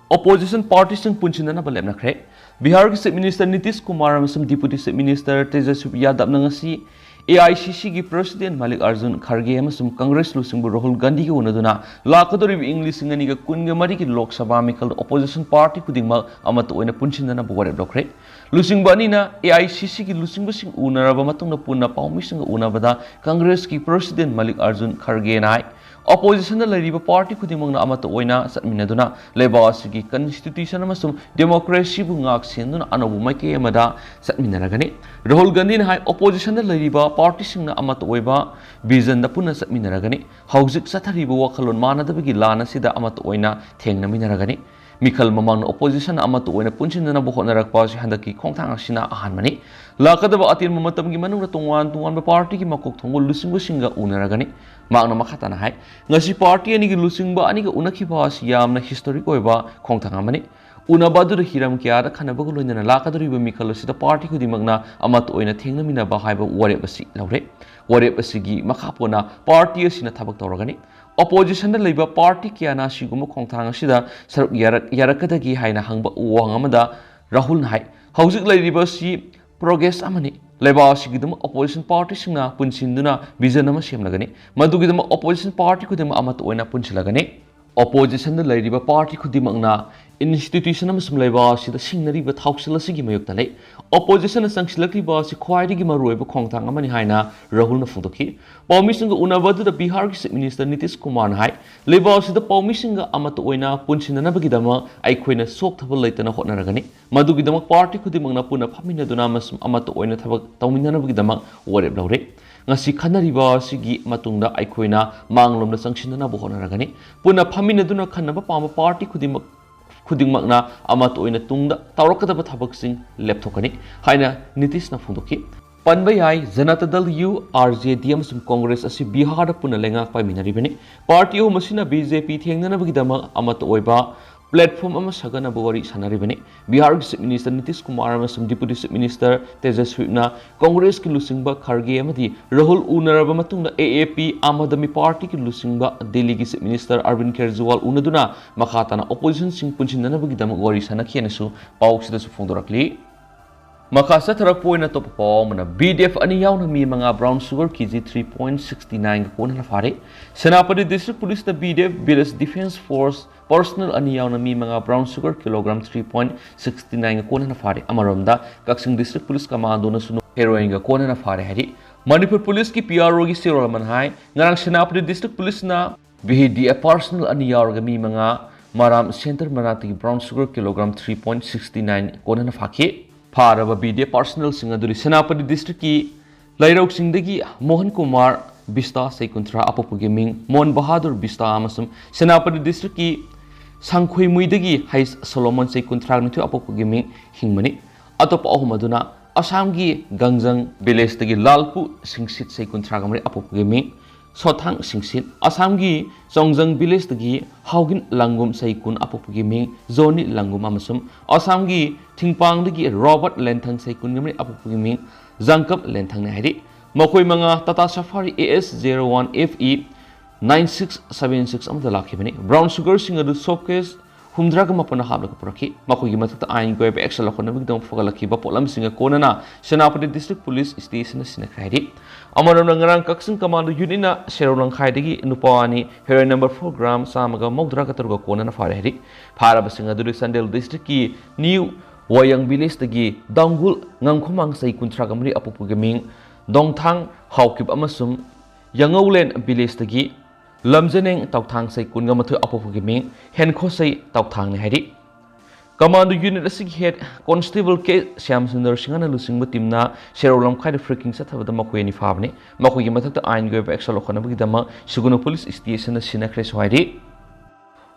Opposition partyꯁꯤꯡ ꯄꯨꯟꯁꯤꯟꯅꯅꯕ ꯂꯦꯞꯅꯈ꯭ꯔꯦ꯫ ꯕꯤꯍꯥꯔꯒꯤ Chief Minister ꯅꯤꯇꯤꯁ ꯀꯨꯃꯥꯔ ꯑꯃꯁꯨꯡ Deputy Chief Minister ꯇꯦꯖꯁ꯭ꯋꯤ ꯌꯥꯗꯕꯅ ꯉꯁꯤ AICCꯒꯤ President ꯃꯜꯂꯤꯛ ꯑꯔꯖꯨꯟ ꯈꯔꯒꯦ ꯑꯃꯁꯨꯡ Congress ꯂꯨꯆꯤꯡꯕ ꯔꯥꯍꯨꯜ ꯒꯥꯟꯙꯤꯒ ꯎꯅꯗꯨꯅ ꯂꯥꯛꯀꯗꯧꯔꯤꯕ ꯏꯪ ꯂꯤꯁꯤꯡ ꯑꯅꯤꯒ ꯀꯨꯟꯒ ꯃꯔꯤꯒꯤ Lok Sabha ꯃꯤꯈꯜꯗ opposition party ꯈꯨꯗꯤꯡꯃꯛ ꯑꯃꯠꯇ ꯑꯣꯏꯅ ꯄꯨꯟꯁꯤꯟꯅꯅꯕ ꯋꯥꯔꯦꯞ ꯂꯧꯈ꯭ꯔꯦ꯫ ꯂꯨꯆꯤꯡꯕ ꯑꯅꯤꯅ AICCꯒꯤ ꯂꯨꯆꯤꯡꯕꯁꯤꯡ ꯎꯅꯔꯕ ꯃꯇꯨꯡꯗ ꯄꯨꯟꯅ ꯄꯥꯎꯃꯤꯁꯤꯡꯒ ꯎꯅꯕꯗ Congressꯀꯤ President ꯃꯜꯂꯤꯛ ꯑꯔꯖꯨꯟ ꯈꯔꯒꯦꯅ ꯍꯥꯏ, Oppositionꯗ ꯂꯩꯔꯤꯕ party ꯈꯨꯗꯤꯡꯃꯛꯅ ꯑꯃꯠꯇ ꯑꯣꯏꯅ ꯆꯠꯃꯤꯟꯅꯗꯨꯅ ꯂꯩꯕꯥꯛ ꯑꯁꯤꯒꯤ constitution ꯑꯃꯁꯨꯡ democracyꯕꯨ ꯉꯥꯛ ꯁꯦꯟꯗꯨꯅ ꯑꯅꯧꯕ ꯃꯥꯏꯀꯩ ꯑꯃꯗ ꯆꯠꯃꯤꯟꯅꯔꯒꯅꯤ꯫ ꯔꯥꯍꯨꯜ ꯒꯥꯟꯙꯤꯅ ꯍꯥꯏ, Oppositionꯗ ꯂꯩꯔꯤꯕ partyꯁꯤꯡꯅ ꯑꯃꯠꯇ ꯑꯣꯏꯕ visionꯗ ꯄꯨꯟꯅ ꯆꯠꯃꯤꯟꯅꯔꯒꯅꯤ꯫ ꯍꯧꯖꯤꯛ ꯆꯠꯊꯔꯤꯕ ꯋꯥꯈꯜꯂꯣꯟ ꯃꯥꯟꯅꯗꯕꯒꯤ ꯂꯥꯟ ꯑꯁꯤꯗ ꯑꯃꯠꯇ ꯑꯣꯏꯅ ꯊꯦꯡꯅꯃꯤꯟꯅꯔꯒꯅꯤ꯫ ꯃꯤꯈꯜ ꯃꯃꯥꯡꯗ opposition ꯑꯃꯠꯇ ꯑꯣꯏꯅ ꯄꯨꯟꯁꯤꯟꯅꯅꯕ ꯍꯣꯠꯅꯔꯛꯄ ꯑꯁꯤ ꯍꯟꯗꯛꯀꯤ ꯈꯣꯡꯊꯥꯡ ꯑꯁꯤꯅ ꯑꯍꯥꯟꯕꯅꯤ꯫ ꯂꯥꯛꯀꯗꯕ ꯑꯇꯦꯟꯕ ꯃꯇꯝꯒꯤ ꯃꯅꯨꯡꯗ ꯇꯣꯉꯥꯟ ꯇꯣꯉꯥꯟꯕ party ꯒꯤ ꯃꯀꯣꯛ ꯊꯣꯡꯕ ꯂꯨꯆꯤꯡꯕꯁꯤꯡꯒ ꯎꯅꯔꯒꯅꯤ꯫ ꯃꯍꯥꯛꯅ ꯃꯈꯥ ꯇꯥꯅ ꯍꯥꯏ, ꯉꯁꯤ party ꯑꯅꯤꯒꯤ ꯂꯨꯆꯤꯡꯕ ꯑꯅꯤꯒ ꯎꯅꯈꯤꯕ ꯑꯁꯤ ꯌꯥꯝꯅ historic ꯑꯣꯏꯕ ꯈꯣꯡꯊꯥꯡ ꯑꯃꯅꯤ꯫ ꯎꯅꯕ ꯑꯗꯨꯗ ꯍꯤꯔꯝ ꯀꯌꯥꯗ ꯈꯟꯅꯕꯒ ꯂꯣꯏꯅꯅ ꯂꯥꯛꯀꯗꯧꯔꯤꯕ ꯃꯤꯈꯜ ꯑꯁꯤꯗ party ꯈꯨꯗꯤꯡꯃꯛꯅ ꯑꯃꯠꯇ ꯑꯣꯏꯅ ꯊꯦꯡꯅꯃꯤꯟꯅꯕ ꯍꯥꯏꯕ ꯋꯥꯔꯦꯞ ꯑꯁꯤ ꯂꯧꯔꯦ꯫ ꯋꯥꯔꯦꯞ ꯑꯁꯤꯒꯤ ꯃꯈꯥ ꯄꯣꯟꯅ party ꯑꯁꯤꯅ ꯊꯕꯛ ꯇꯧꯔꯒꯅꯤ꯫ Opposition ꯗ ꯂꯩꯕ party ꯀꯌꯥꯅ ꯑꯁꯤꯒꯨꯝꯕ ꯈꯣꯡꯊꯥꯡ ꯑꯁꯤꯗ ꯁꯔꯨꯛ ꯌꯥꯔꯛ-, ꯌꯥꯔꯛꯀꯗꯒꯦ ꯍꯥꯏꯅ ꯍꯪꯕ ꯋꯥꯍꯪ ꯑꯃꯗ ꯔꯥꯍꯨꯜꯅ ꯍꯥꯏ, ꯍꯧꯖꯤꯛ ꯂꯩꯔꯤꯕ ꯑꯁꯤ progress ꯑꯃꯅꯤ꯫ ꯂꯩꯕꯥꯛ ꯑꯁꯤꯒꯤꯗꯃꯛ opposition party ꯁꯤꯡꯅ ꯄꯨꯟꯁꯤꯟꯗꯨꯅ vision ꯑꯃ ꯁꯦꯝꯂꯒꯅꯤ꯫ ꯃꯗꯨꯒꯤꯗꯃꯛ opposition party ꯈꯨꯗꯤꯡꯃꯛ ꯑꯃꯠꯇ ꯑꯣꯏꯅ ꯄꯨꯟꯁꯤꯜꯂꯒꯅꯤ꯫ Opposition ꯗ ꯂꯩꯔꯤꯕ party ꯈꯨꯗꯤꯡꯃꯛꯅ institution ꯑꯃꯁꯨꯡ ꯂꯩꯕꯥꯛ ꯑꯁꯤꯗ ꯁꯤꯡꯅꯔꯤꯕ ꯊꯧꯁꯤꯜ ꯑꯁꯤꯒꯤ ꯃꯥꯌꯣꯛꯇ ꯂꯩ꯫ Opposition ꯅ ꯆꯪꯁꯤꯜꯂꯛꯂꯤꯕ ꯑꯁꯤ ꯈ꯭ꯋꯥꯏꯗꯒꯤ ꯃꯔꯨꯑꯣꯏꯕ ꯈꯣꯡꯊꯥꯡ ꯑꯃꯅꯤ ꯍꯥꯏꯅ ꯔꯥꯍꯨꯜꯅ ꯐꯣꯡꯗꯣꯛꯈꯤ꯫ ꯄꯥꯎꯃꯤꯁꯤꯡꯒ ꯎꯅꯕ ꯑꯗꯨꯗ ꯕꯤꯍꯥꯔꯒꯤ Chief Minister ꯅꯤꯇꯤꯁ ꯀꯨꯃꯥꯔꯅ ꯍꯥꯏ, ꯂꯩꯕꯥꯛ ꯑꯁꯤꯗ ꯄꯥꯎꯃꯤꯁꯤꯡꯒ ꯑꯃꯠꯇ ꯑꯣꯏꯅ ꯄꯨꯟꯁꯤꯟꯅꯅꯕꯒꯤꯗꯃꯛ ꯑꯩꯈꯣꯏꯅ ꯁꯣꯛꯊꯕ ꯂꯩꯇꯅ ꯍꯣꯠꯅꯔꯒꯅꯤ꯫ ꯃꯗꯨꯒꯤꯗꯃꯛ party ꯈꯨꯗꯤꯡꯃꯛꯅ ꯄꯨꯟꯅ ꯐꯝꯃꯤꯟꯅꯗꯨꯅ ꯑꯃꯁꯨꯡ ꯑꯃꯠꯇ ꯑꯣꯏꯅ ꯊꯕꯛ ꯇꯧꯃꯤꯟꯅꯅꯕꯒꯤꯗꯃꯛ ꯋꯥꯔꯦꯞ ꯂꯧꯔꯦ꯫ ꯉꯁꯤ ꯈꯟꯅꯔꯤꯕ ꯑꯁꯤꯒꯤ ꯃꯇꯨꯡꯗ ꯑꯩꯈꯣꯏꯅ ꯃꯥꯡꯂꯣꯝꯗ ꯆꯪꯁꯤꯟꯅꯅꯕ ꯍꯣꯠꯅꯔꯒꯅꯤ꯫ ꯄꯨꯟꯅ ꯐꯝꯃꯤꯟꯅꯗꯨꯅ ꯈꯟꯅꯕ ꯄꯥꯝꯕ party ꯈꯨꯗꯤꯡꯃꯛ, ꯈꯨꯗꯤꯡꯃꯛꯅ ꯑꯃꯠꯇ ꯑꯣꯏꯅ ꯇꯨꯡꯗ ꯇꯧꯔꯛꯀꯗꯕ ꯊꯕꯛꯁꯤꯡ ꯂꯦꯞꯊꯣꯛꯀꯅꯤ ꯍꯥꯏꯅ ꯅꯤꯇꯤꯁꯅ ꯐꯣꯡꯗꯣꯛꯈꯤ꯫ ꯄꯟꯕ ꯌꯥꯏ, ꯖꯅꯇꯥ ꯗꯜ ꯌꯨ, R J D ꯑꯃꯁꯨꯡ Congress ꯑꯁꯤ ꯕꯤꯍꯥꯔꯗ ꯄꯨꯟꯅ ꯂꯩꯉꯥꯛ ꯄꯥꯏꯃꯤꯟꯅꯔꯤꯕꯅꯤ꯫ Party ꯑꯍꯨꯝ ꯑꯁꯤꯅ B J P ꯊꯦꯡꯅꯅꯕꯒꯤꯗꯃꯛ ꯑꯃꯠꯇ ꯑꯣꯏꯕ platform ꯑꯃ ꯁꯥꯒꯠꯅꯕ ꯋꯥꯔꯤ ꯁꯥꯟꯅꯔꯤꯕꯅꯤ꯫ ꯕꯤꯍꯥꯔꯒꯤ Chief Minister ꯅꯤꯇꯤꯁ ꯀꯨꯃꯥꯔ ꯑꯃꯁꯨꯡ Deputy Chief Minister ꯇꯦꯖꯁ꯭ꯋꯤꯅ Congress ꯀꯤ ꯂꯨꯆꯤꯡꯕ ꯈꯔꯒꯦ ꯑꯃꯗꯤ ꯔꯥꯍꯨꯜ ꯎꯅꯔꯕ ꯃꯇꯨꯡꯗ A A P, Aam Aadmi party ꯒꯤ ꯂꯨꯆꯤꯡꯕ ꯗꯤꯜꯂꯤꯒꯤ Chief Minister ꯑꯔꯕꯤꯟꯗ ꯀꯦꯖꯔꯤꯋꯥꯜ ꯎꯅꯗꯨꯅ ꯃꯈꯥ ꯇꯥꯅ opposition ꯁꯤꯡ ꯄꯨꯟꯁꯤꯟꯅꯅꯕꯒꯤꯗꯃꯛ ꯋꯥꯔꯤ ꯁꯥꯟꯅꯈꯤ ꯍꯥꯏꯅꯁꯨ ꯄꯥꯎꯁꯤꯗꯁꯨ ꯐꯣꯡꯗꯣꯔꯛꯂꯤ꯫ ꯃꯈꯥ ꯆꯠꯊꯔꯛꯄ ꯑꯣꯏꯅ ꯑꯇꯣꯞꯄ ꯄꯥꯎ ꯑꯃꯅ, B D F ꯑꯅꯤ ꯌꯥꯎꯅ ꯃꯤ ꯃꯉꯥ brown sugar K G three point six nine ꯒ ꯀꯣꯟꯅꯅ ꯐꯥꯔꯦ꯫ ꯁꯦꯅꯥꯄꯇꯤ District Police ꯅ B D F Village Defence Force personnel ꯑꯅꯤ ꯌꯥꯎꯅ ꯃꯤ ꯃꯉꯥ brown sugar kilogram three point six nine ꯒ ꯀꯣꯟꯅꯅ ꯐꯥꯔꯦ꯫ ꯑꯃꯔꯣꯝꯗ, ꯀꯛꯆꯤꯡ District Police Commando ꯅꯁꯨ heroin ꯒ ꯀꯣꯟꯅꯅ ꯐꯥꯔꯦ ꯍꯥꯏꯔꯤ꯫ ꯃꯅꯤꯄꯨꯔ Police ꯀꯤ P R O ꯒꯤ ꯆꯦꯔꯣꯜ ꯑꯃꯅ ꯍꯥꯏ, ꯉꯔꯥꯡ ꯁꯦꯅꯥꯄꯇꯤ District Police ꯅ B D F personnel ꯑꯅꯤ ꯌꯥꯎꯔꯒ ꯃꯤ ꯃꯉꯥ ꯃꯔꯥꯝ center ꯃꯅꯥꯛꯇꯒꯤ brown sugar kilogram three point six nine ꯀꯣꯟꯅꯅ ꯐꯥꯈꯤ꯫ ꯐꯥꯔꯕ B D F personnel ꯁꯤꯡ ꯑꯗꯨꯗꯤ ꯁꯦꯅꯥꯄꯇꯤ District ꯀꯤ ꯂꯩꯔꯧ ꯆꯤꯡꯗꯒꯤ ꯃꯣꯍꯟ ꯀꯨꯃꯥꯔ ꯕꯤꯁꯇꯥ, ꯆꯍꯤ ꯀꯨꯟꯊ꯭ꯔꯥ, ꯑꯄꯣꯛꯄꯒꯤ ꯃꯤꯡ ꯃꯣꯍꯟ ꯕꯍꯥꯗꯨꯔ ꯕꯤꯁꯇꯥ, ꯑꯃꯁꯨꯡ ꯁꯦꯅꯥꯄꯇꯤ District ꯀꯤ ꯁꯪꯈꯨꯏꯃꯨꯏꯗꯒꯤ ꯍꯩꯁ ꯁꯣꯂꯣꯃꯣꯟ, ꯆꯍꯤ ꯀꯨꯟꯊ꯭ꯔꯥ ꯅꯤꯊꯣꯏ, ꯑꯄꯣꯛꯄꯒꯤ ꯃꯤꯡ ꯍꯤꯡꯕꯅꯤ꯫ ꯑꯇꯣꯞꯄ ꯑꯍꯨꯝ ꯑꯗꯨꯅ ꯑꯁꯥꯝꯒꯤ ꯒꯪꯖꯪ ꯚꯤꯂꯦꯖꯇꯒꯤ ꯂꯥꯜꯄꯨ ꯁꯤꯡꯁꯤꯠ, ꯆꯍꯤ ꯀꯨꯟꯊ꯭ꯔꯥ ꯃꯔꯤ, ꯑꯄꯣꯛꯄꯒꯤ ꯃꯤꯡ ꯁꯣꯊꯥꯡ ꯁꯤꯡꯁꯤꯠ, ꯑꯁꯥꯝꯒꯤ ꯆꯣꯡꯖꯪ ꯚꯤꯂꯦꯖꯇꯒꯤ ꯍꯥꯎꯒꯤꯟ ꯂꯪꯒꯨꯝ, ꯆꯍꯤ ꯀꯨꯟ, ꯑꯄꯣꯛꯄꯒꯤ ꯃꯤꯡ ꯖꯣꯅꯤ ꯂꯪꯒꯨꯝ, ꯑꯃꯁꯨꯡ ꯑꯁꯥꯝꯒꯤ ꯊꯤꯡꯄꯥꯡꯗꯒꯤ ꯔꯣꯕꯔꯠ ꯂꯦꯟꯊꯪ, ꯆꯍꯤ ꯀꯨꯟꯒ ꯃꯔꯤ, ꯑꯄꯣꯛꯄꯒꯤ ꯃꯤꯡ ꯖꯪꯀꯞ ꯂꯦꯟꯊꯪꯅꯤ ꯍꯥꯏꯔꯤ꯫ ꯃꯈꯣꯏ ꯃꯉꯥ Tata Safari A S zero one F E nine six seven six ꯑꯃꯗ ꯂꯥꯛꯈꯤꯕꯅꯤ꯫ ꯕ꯭ꯔꯥꯎꯟ ꯁꯨꯒꯔꯁꯤꯡ ꯑꯗꯨ ꯁꯣꯞ ꯀꯦꯁ ꯍꯨꯝꯗ꯭ꯔꯥꯒ ꯃꯥꯄꯟꯅ ꯍꯥꯞꯂꯒ ꯄꯨꯔꯛꯈꯤ꯫ ꯃꯈꯣꯏꯒꯤ ꯃꯊꯛꯇ ꯑꯥꯏꯟꯒꯤ ꯑꯣꯏꯕ ꯑꯦꯛꯁꯟ ꯂꯧꯈꯠꯅꯕꯒꯤꯗꯃꯛ ꯐꯒꯠꯂꯛꯈꯤꯕ ꯄꯣꯠꯂꯝꯁꯤꯡꯒ ꯀꯣꯟꯅꯅ ꯁꯦꯅꯥꯄꯇꯤ ꯗꯤꯁꯇ꯭ꯔꯤꯛ ꯄꯨꯂꯤꯁ ꯁ꯭ꯇꯦꯁꯟꯗ ꯁꯤꯟꯅꯈ꯭ꯔꯦ ꯍꯥꯏꯔꯤ꯫ ꯑꯃꯔꯣꯝꯗ, ꯉꯔꯥꯡ ꯀꯛꯆꯤꯡ ꯀꯃꯥꯟꯗꯣ ꯌꯨꯅꯤꯠꯅ ꯁꯦꯔꯧ ꯂꯝꯈꯥꯏꯗꯒꯤ ꯅꯨꯄꯥ ꯑꯅꯤ ꯍꯦꯔꯣꯏꯟ ꯅꯝꯕꯔ ꯐꯣꯔ ꯒ꯭ꯔꯥꯝ ꯆꯥꯝꯃꯒ ꯃꯧꯗ꯭ꯔꯥꯒ ꯇꯔꯨꯛꯀ ꯀꯣꯟꯅꯅ ꯐꯥꯔꯦ ꯍꯥꯏꯔꯤ꯫ ꯐꯥꯔꯕꯁꯤꯡ ꯑꯗꯨꯗꯤ ꯆꯥꯟꯗꯦꯜ ꯗꯤꯁꯇ꯭ꯔꯤꯛꯀꯤ ꯅ꯭ꯌꯨ ꯋꯥꯌꯪ ꯚꯤꯂꯦꯖꯇꯒꯤ ꯗꯥꯡꯒꯨꯜ ꯉꯝꯈꯨꯃꯥꯡ, ꯆꯍꯤ ꯀꯨꯟꯊ꯭ꯔꯥꯒ ꯃꯔꯤ, ꯑꯄꯣꯛꯄꯒꯤ ꯃꯤꯡ ꯗꯣꯡꯊꯥꯡ ꯍꯥꯎꯀꯤꯞ ꯑꯃꯁꯨꯡ ꯌꯥꯉꯧꯂꯦꯟ ꯚꯤꯂꯦꯖꯇꯒꯤ ꯂꯝꯖꯅꯦꯡ ꯇꯧꯊꯥꯡ, ꯆꯍꯤ ꯀꯨꯟꯒ ꯃꯥꯊꯣꯏ, ꯑꯄꯣꯛꯄꯒꯤ ꯃꯤꯡ ꯍꯦꯟꯈꯣꯁꯩ ꯇꯧꯊꯥꯡꯅꯤ ꯍꯥꯏꯔꯤ꯫ ꯀꯃꯥꯟꯗꯣ ꯌꯨꯅꯤꯠ ꯑꯁꯤꯒꯤ ꯍꯦꯗ ꯀꯣꯟꯁꯇꯦꯕꯜ ꯀꯦ ꯁ꯭ꯌꯥꯝꯁꯨꯟꯗꯔ ꯁꯤꯡꯍꯅ ꯂꯨꯆꯤꯡꯕ ꯇꯤꯝꯅ ꯁꯦꯔꯧ ꯂꯝꯈꯥꯏꯗ ꯐ꯭ꯔꯤꯀꯤꯡ ꯆꯠꯊꯕꯗ ꯃꯈꯣꯏ ꯑꯅꯤ ꯐꯥꯕꯅꯤ꯫ ꯃꯈꯣꯏꯒꯤ ꯃꯊꯛꯇ ꯑꯥꯏꯟꯒꯤ ꯑꯣꯏꯕ ꯑꯦꯛꯁꯟ ꯂꯧꯈꯠꯅꯕꯒꯤꯗꯃꯛ ꯁꯨꯒꯨꯅꯨ ꯄꯨꯂꯤꯁ ꯁ꯭ꯇꯦꯁꯟꯗ ꯁꯤꯟꯅꯈ꯭ꯔꯦꯁꯨ ꯍꯥꯏꯔꯤ꯫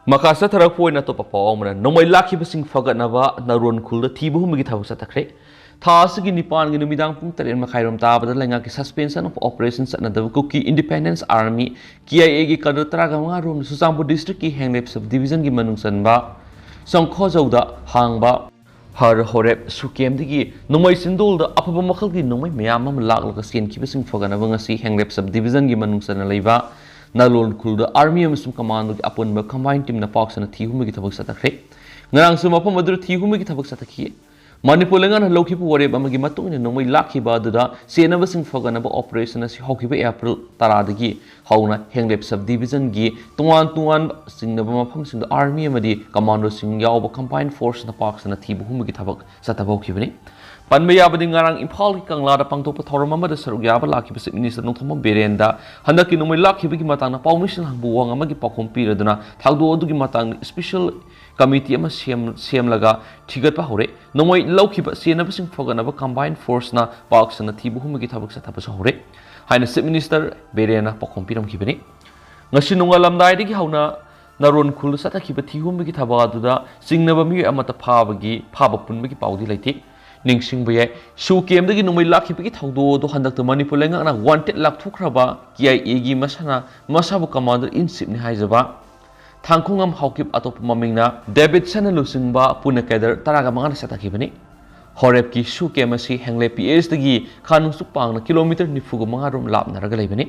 ꯃꯈꯥ ꯆꯠꯊꯔꯛꯄ ꯑꯣꯏꯅ ꯑꯇꯣꯞꯄ ꯄꯥꯎ ꯑꯃꯅ, ꯅꯣꯡꯃꯩ ꯂꯥꯛꯈꯤꯕꯁꯤꯡ ꯐꯒꯠꯅꯕ ꯅꯥꯔꯣꯟ ꯈꯨꯜꯗ ꯊꯤꯕ ꯍꯨꯝꯕꯒꯤ ꯊꯕꯛ ꯆꯠꯊꯈ꯭ꯔꯦ꯫ ꯊꯥ ꯑꯁꯤꯒꯤ ꯅꯤꯄꯥꯟꯒꯤ ꯅꯨꯃꯤꯗꯥꯡ ꯄꯨꯡ ꯇꯔꯦꯠ ꯃꯈꯥꯏꯔꯣꯝ ꯇꯥꯕꯗ ꯂꯩꯉꯥꯛꯀꯤ ꯁꯁꯄꯦꯟꯁꯟ ꯑꯣꯐ ꯑꯣꯄꯔꯦꯁꯟ ꯆꯠꯅꯗꯕ Kuki independence army, K I ꯑꯦꯒꯤ ꯀꯥꯗꯔ ꯇꯔꯥꯒ ꯃꯉꯥ ꯔꯣꯝꯅ ꯆꯨꯔꯆꯥꯟꯄꯨꯔ ꯗꯤꯁꯇ꯭ꯔꯤꯛꯀꯤ ꯍꯦꯡꯂꯦꯞ ꯁꯕ ꯗꯤꯕꯤꯖꯟꯒꯤ ꯃꯅꯨꯡ ꯆꯟꯕ ꯁꯪꯈꯣꯖꯧꯗ ꯍꯥꯡꯕ ꯍꯔ ꯍꯣꯔꯦꯞ ꯁꯨꯀꯦꯝꯗꯒꯤ ꯅꯣꯡꯃꯩ ꯆꯤꯟꯗꯣꯜꯗ ꯑꯐꯕ ꯃꯈꯜꯒꯤ ꯅꯣꯡꯃꯩ ꯃꯌꯥꯝ ꯑꯃ ꯂꯥꯛꯂꯒ ꯆꯦꯟꯈꯤꯕꯁꯤꯡ ꯐꯒꯠꯅꯕ ꯉꯁꯤ ꯍꯦꯡꯂꯦꯞ ꯁꯕ ꯗꯤꯕꯤꯖꯟꯒꯤ ꯃꯅꯨꯡ ꯆꯟꯅ ꯂꯩꯕ ꯅꯥꯔꯣꯟ ꯈꯨꯜꯗ ꯑꯥꯔꯃꯤ ꯑꯃꯁꯨꯡ ꯀꯃꯥꯟꯗꯣꯒꯤ ꯑꯄꯨꯟꯕ ꯀꯝꯕꯥꯏꯟ ꯇꯤꯝꯅ ꯄꯥꯛ ꯁꯟꯅ ꯊꯤ ꯍꯨꯝꯕꯒꯤ ꯊꯕꯛ ꯆꯠꯊꯈ꯭ꯔꯦ꯫ ꯉꯔꯥꯡꯁꯨ ꯃꯐꯝ ꯑꯗꯨꯗ ꯊꯤ ꯍꯨꯝꯕꯒꯤ ꯊꯕꯛ ꯆꯠꯊꯈꯤ꯫ ꯃꯅꯤꯄꯨꯔ ꯂꯩꯉꯥꯛꯅ ꯂꯧꯈꯤꯕ ꯋꯥꯔꯦꯞ ꯑꯃꯒꯤ ꯃꯇꯨꯡ ꯏꯟꯅ ꯅꯣꯡꯃꯩ ꯂꯥꯛꯈꯤꯕ ꯑꯗꯨꯗ ꯆꯦꯟꯅꯕꯁꯤꯡ ꯐꯒꯠꯅꯕ ꯑꯣꯄꯔꯦꯁꯟ ꯑꯁꯤ ꯍꯧꯈꯤꯕ ꯑꯦꯄ꯭ꯔꯤꯜ ꯇꯔꯥꯗꯒꯤ ꯍꯧꯅ ꯍꯦꯡꯂꯦꯞ ꯁꯕ ꯗꯤꯕꯤꯖꯟꯒꯤ ꯇꯣꯉꯥꯟ ꯇꯣꯉꯥꯟꯕ ꯆꯤꯡꯅꯕ ꯃꯐꯝꯁꯤꯡꯗ ꯑꯥꯔꯃꯤ ꯑꯃꯗꯤ ꯀꯃꯥꯟꯗꯣꯁꯤꯡ ꯌꯥꯎꯕ ꯀꯝꯕꯥꯏꯟ ꯐꯣꯔꯁꯅ ꯄꯥꯛ ꯁꯟꯅ ꯊꯤꯕ ꯍꯨꯝꯕꯒꯤ ꯊꯕꯛ ꯆꯠꯊꯕ ꯍꯧꯈꯤꯕꯅꯤ꯫ ꯄꯟꯕ ꯌꯥꯕꯗꯤ, ꯉꯔꯥꯡ ꯏꯝꯐꯥꯜꯒꯤ ꯀꯪꯂꯥꯗ ꯄꯥꯡꯊꯣꯛꯄ ꯊꯧꯔꯝ ꯑꯃꯗ ꯁꯔꯨꯛ ꯌꯥꯕ ꯂꯥꯛꯈꯤꯕ ꯆꯤꯐ ꯃꯤꯅꯤꯁꯇꯔ ꯅꯣꯡꯊꯣꯝꯕꯝ ꯕꯤꯔꯦꯟꯗ ꯍꯟꯗꯛꯀꯤ ꯅꯣꯡꯃꯩ ꯂꯥꯛꯈꯤꯕꯒꯤ ꯃꯇꯥꯡꯗ ꯄꯥꯎꯃꯤꯁꯤꯡꯅ ꯍꯪꯕ ꯋꯥꯍꯪ ꯑꯃꯒꯤ ꯄꯥꯎꯈꯨꯝ ꯄꯤꯔꯗꯨꯅ ꯊꯧꯗꯣꯛ ꯑꯗꯨꯒꯤ ꯃꯇꯥꯡꯗ ꯏꯁꯄꯤꯁꯦꯜ ꯀꯃꯤꯇꯤ ꯑꯃ ꯁꯦꯝ-, ꯁꯦꯝꯂꯒ ꯊꯤꯒꯠꯄ ꯍꯧꯔꯦ꯫ ꯅꯣꯡꯃꯩ ꯂꯧꯈꯤꯕ ꯆꯦꯟꯅꯕꯁꯤꯡ ꯐꯒꯠꯅꯕ ꯀꯝꯕꯥꯏꯟ ꯐꯣꯔꯁꯅ ꯄꯥꯛ ꯁꯟꯅ ꯊꯤꯕ ꯍꯨꯝꯕꯒꯤ ꯊꯕꯛ ꯆꯠꯊꯕꯁꯨ ꯍꯧꯔꯦ ꯍꯥꯏꯅ ꯆꯤꯐ ꯃꯤꯅꯤꯁꯇꯔ ꯕꯤꯔꯦꯟꯅ ꯄꯥꯎꯈꯨꯝ ꯄꯤꯔꯝꯈꯤꯕꯅꯤ꯫ ꯉꯁꯤ ꯅꯣꯡꯉꯥꯜꯂꯝꯗꯥꯏꯗꯒꯤ ꯍꯧꯅ ꯅꯔꯣꯟ ꯈꯨꯜꯗ ꯆꯠꯊꯈꯤꯕ ꯊꯤꯍꯨꯝꯕꯒꯤ ꯊꯕꯛ ꯑꯗꯨꯗ ꯆꯤꯡꯅꯕ ꯃꯤꯑꯣꯏ ꯑꯃꯠꯇ ꯐꯥꯕꯒꯤ ꯐꯥꯕ ꯄꯨꯟꯕꯒꯤ ꯄꯥꯎꯗꯤ ꯂꯩꯇꯦ꯫ ꯅꯤꯡꯁꯤꯡꯕ ꯌꯥꯏ, ꯁꯨ ꯀꯦꯝꯗꯒꯤ ꯅꯣꯡꯃꯩ ꯂꯥꯛꯈꯤꯕꯒꯤ ꯊꯧꯗꯣꯛ ꯑꯗꯨ ꯍꯟꯗꯛꯇ ꯃꯅꯤꯄꯨꯔ ꯂꯩꯉꯥꯛꯅ wanted ꯂꯥꯎꯊꯣꯛꯈ꯭ꯔꯕ ꯀꯦ ꯑꯥꯏ ꯑꯦꯒꯤ ꯃꯁꯥꯅ ꯃꯁꯥꯕꯨ commander in chiefꯅꯤ ꯍꯥꯏꯖꯕ ꯊꯥꯡꯈꯣꯡꯉꯝ ꯍꯥꯎꯀꯤꯞ, ꯑꯇꯣꯞꯄ ꯃꯃꯤꯡꯅ ꯗꯦꯕꯤꯠꯁꯟꯅ ꯂꯨꯆꯤꯡꯕ ꯄꯨꯟꯅ cadre ꯇꯔꯥꯒ ꯃꯉꯥꯅ ꯆꯠꯊꯈꯤꯕꯅꯤ꯫ ꯍꯣꯔꯦꯞꯀꯤ ꯁꯨ ꯀꯦꯝ ꯑꯁꯤ ꯍꯦꯡꯂꯦ ꯄꯤ ꯑꯦꯁꯇꯒꯤ ꯈꯥ ꯅꯣꯡꯆꯨꯞ ꯄꯥꯡꯅ ꯀꯤꯂꯣꯃꯤꯇꯔ ꯅꯤꯐꯨꯒ ꯃꯉꯥ ꯔꯣꯝ ꯂꯥꯞꯅꯔꯒ ꯂꯩꯕꯅꯤ꯫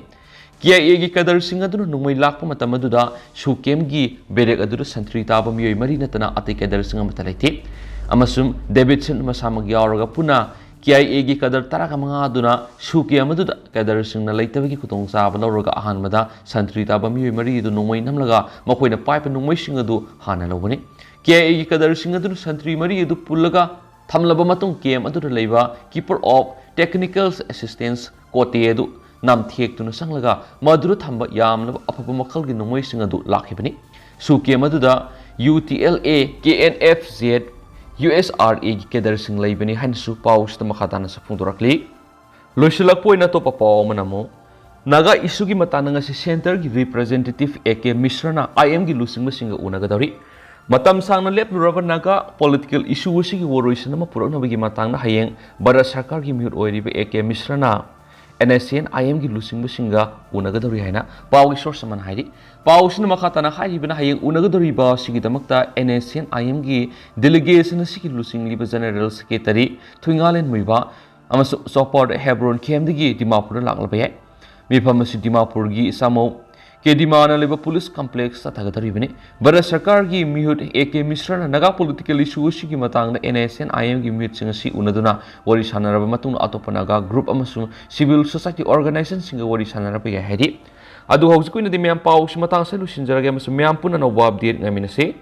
ꯀꯦ ꯑꯥꯏ ꯑꯦꯒꯤ cadreꯁꯤꯡ ꯑꯗꯨꯅ ꯅꯣꯡꯃꯩ ꯂꯥꯛꯄ ꯃꯇꯝ ꯑꯗꯨꯗ ꯁꯨ ꯀꯦꯝꯒꯤ ꯕꯦꯔꯦꯛ ꯑꯗꯨꯗ ꯁꯟꯇ꯭ꯔꯤ ꯇꯥꯕ ꯃꯤꯑꯣꯏ ꯃꯔꯤ ꯅꯠꯇꯅ ꯑꯇꯩ cadreꯁꯤꯡ ꯑꯃꯠꯇ ꯂꯩꯇꯦ꯫ ꯑꯃꯁꯨꯡ ꯗꯦꯕꯤꯠꯁꯟ ꯃꯁꯥꯃꯛ ꯌꯥꯎꯔꯒ ꯄꯨꯟꯅ ꯀꯦ ꯑꯥꯏ ꯑꯦꯒꯤ cadre ꯇꯔꯥꯒ ꯃꯉꯥ ꯑꯗꯨꯅ ꯁꯨ ꯀꯦꯝ ꯑꯗꯨꯗ cadreꯁꯤꯡꯅ ꯂꯩꯇꯕꯒꯤ ꯈꯨꯗꯣꯡꯆꯥꯕ ꯂꯧꯔꯒ ꯑꯍꯥꯟꯕꯗ ꯁꯟꯇ꯭ꯔꯤ ꯇꯥꯕ ꯃꯤꯑꯣꯏ ꯃꯔꯤ ꯑꯗꯨ ꯅꯣꯡꯃꯩ ꯅꯝꯂꯒ ꯃꯈꯣꯏꯅ ꯄꯥꯏꯕ ꯅꯣꯡꯃꯩꯁꯤꯡ ꯑꯗꯨ ꯍꯥꯟꯅ ꯂꯧꯕꯅꯤ꯫ ꯀꯦ ꯑꯥꯏ ꯑꯦꯒꯤ cadreꯁꯤꯡ ꯑꯗꯨꯅ ꯁꯟꯇ꯭ꯔꯤ ꯃꯔꯤ ꯑꯗꯨ ꯄꯨꯜꯂꯒ ꯊꯝꯂꯕ ꯃꯇꯨꯡ, ꯀꯦꯝ ꯑꯗꯨꯗ ꯂꯩꯕ Keeper of Technical Assistance ꯀꯣꯇꯦ ꯑꯗꯨ ꯅꯝꯊꯦꯛꯇꯨꯅ ꯆꯪꯂꯒ ꯃꯗꯨꯗ ꯊꯝꯕ ꯌꯥꯝꯂꯕ ꯑꯐꯕ ꯃꯈꯜꯒꯤ ꯅꯣꯡꯃꯩꯁꯤꯡ ꯑꯗꯨ ꯂꯥꯛꯈꯤꯕꯅꯤ꯫ ꯁꯨ ꯀꯦꯝ ꯑꯗꯨꯗ U T L A, K N F Z, U S R ꯑꯦꯒꯤ cadreꯁꯤꯡ ꯂꯩꯕꯅꯤ ꯍꯥꯏꯅꯁꯨ ꯄꯥꯎꯁꯤꯗ ꯃꯈꯥ ꯇꯥꯅꯁꯨ ꯐꯣꯡꯗꯣꯔꯛꯂꯤ꯫ ꯂꯣꯏꯁꯤꯜꯂꯛꯄ ꯑꯣꯏꯅ ꯑꯇꯣꯞꯄ ꯄꯥꯎ ꯑꯃꯅ ꯑꯃꯨꯛ ꯅꯥꯒꯥ issueꯒꯤ ꯃꯇꯥꯡꯗ ꯉꯁꯤ centreꯒꯤ representative ꯑꯦ ꯀꯦ ꯃꯤꯁ꯭ꯔꯅ ꯑꯥꯏ ꯑꯦꯝꯒꯤ ꯂꯨꯆꯤꯡꯕꯁꯤꯡꯒ ꯎꯅꯒꯗꯧꯔꯤ꯫ ꯃꯇꯝ ꯁꯥꯡꯅ ꯂꯦꯞꯂꯨꯔꯕ ꯅꯥꯒꯥ political issue ꯑꯁꯤꯒꯤ ꯋꯥꯔꯣꯏꯁꯤꯟ ꯑꯃ ꯄꯨꯔꯛꯅꯕꯒꯤ ꯃꯇꯥꯡꯗ ꯍꯌꯦꯡ ꯚꯥꯔꯠ ꯁꯔꯀꯥꯔꯒꯤ ꯃꯤꯍꯨꯠ ꯑꯣꯏꯔꯤꯕ A K ꯃꯤꯁ꯭ꯔꯅ and S and ꯑꯥꯏ ꯑꯦꯝꯒꯤ ꯂꯨꯆꯤꯡꯕꯁꯤꯡꯒ ꯎꯅꯒꯗꯧꯔꯤ ꯍꯥꯏꯅ ꯄꯥꯎꯒꯤ source ꯑꯃꯅ ꯍꯥꯏꯔꯤ꯫ ꯄꯥꯎꯁꯤꯅ ꯃꯈꯥ ꯇꯥꯅ ꯍꯥꯏꯔꯤꯕꯅ ꯍꯌꯦꯡ ꯎꯅꯒꯗꯧꯔꯤꯕ ꯑꯁꯤꯒꯤꯗꯃꯛꯇ ꯑꯦꯟ ꯑꯦꯁ ꯑꯦꯟ ꯑꯥꯏ ꯑꯦꯝꯒꯤ delegation ꯑꯁꯤꯒꯤ ꯂꯨꯆꯤꯡꯂꯤꯕ General Secretary ꯊꯨꯏꯉꯥꯂꯦꯟ ꯃꯨꯏꯕ ꯑꯃꯁꯨꯡ ꯆꯣꯄꯔꯗ ꯍꯦꯕ꯭ꯔꯣꯟ ꯀꯦꯝꯗꯒꯤ ꯗꯤꯃꯥꯄꯨꯔꯗ ꯂꯥꯛꯂꯕ ꯌꯥꯏ꯫ ꯃꯤꯐꯝ ꯑꯁꯤ ꯗꯤꯃꯥꯄꯨꯔꯒꯤ ꯏꯁꯥꯃꯧ ꯀꯦ ꯗꯤꯃꯥꯅ ꯂꯩꯕ police complex ꯆꯠꯊꯒꯗꯧꯔꯤꯕꯅꯤ꯫ ꯚꯥꯔꯠ ꯁꯔꯀꯥꯔꯒꯤ ꯃꯤꯍꯨꯠ A K ꯃꯤꯁ꯭ꯔꯅ Naga political issue ꯑꯁꯤꯒꯤ ꯃꯇꯥꯡꯗ ꯑꯦꯟ ꯑꯦꯁ ꯑꯦꯟ ꯑꯥꯏ ꯑꯦꯝꯒꯤ ꯃꯤꯍꯨꯠꯁꯤꯡ ꯑꯁꯤ ꯎꯅꯗꯨꯅ ꯋꯥꯔꯤ ꯁꯥꯟꯅꯔꯕ ꯃꯇꯨꯡꯗ ꯑꯇꯣꯞꯄ ꯅꯥꯒꯥ group ꯑꯃꯁꯨꯡ civil society organizationꯁꯤꯡꯒ ꯋꯥꯔꯤ ꯁꯥꯟꯅꯔꯛꯄ ꯌꯥꯏ ꯍꯥꯏꯔꯤ꯫ ꯑꯗꯨ ꯍꯧꯖꯤꯛꯀꯤ ꯑꯣꯏꯅꯗꯤ ꯃꯌꯥꯝ ꯄꯥꯎꯁꯤ ꯃꯇꯥꯡ ꯑꯁꯤꯗ ꯂꯣꯏꯁꯤꯟꯖꯔꯒꯦ ꯑꯃꯁꯨꯡ ꯃꯌꯥꯝ ꯄꯨꯟꯅ ꯑꯅꯧꯕ update ꯉꯥꯏꯃꯤꯟꯅꯁꯤ꯫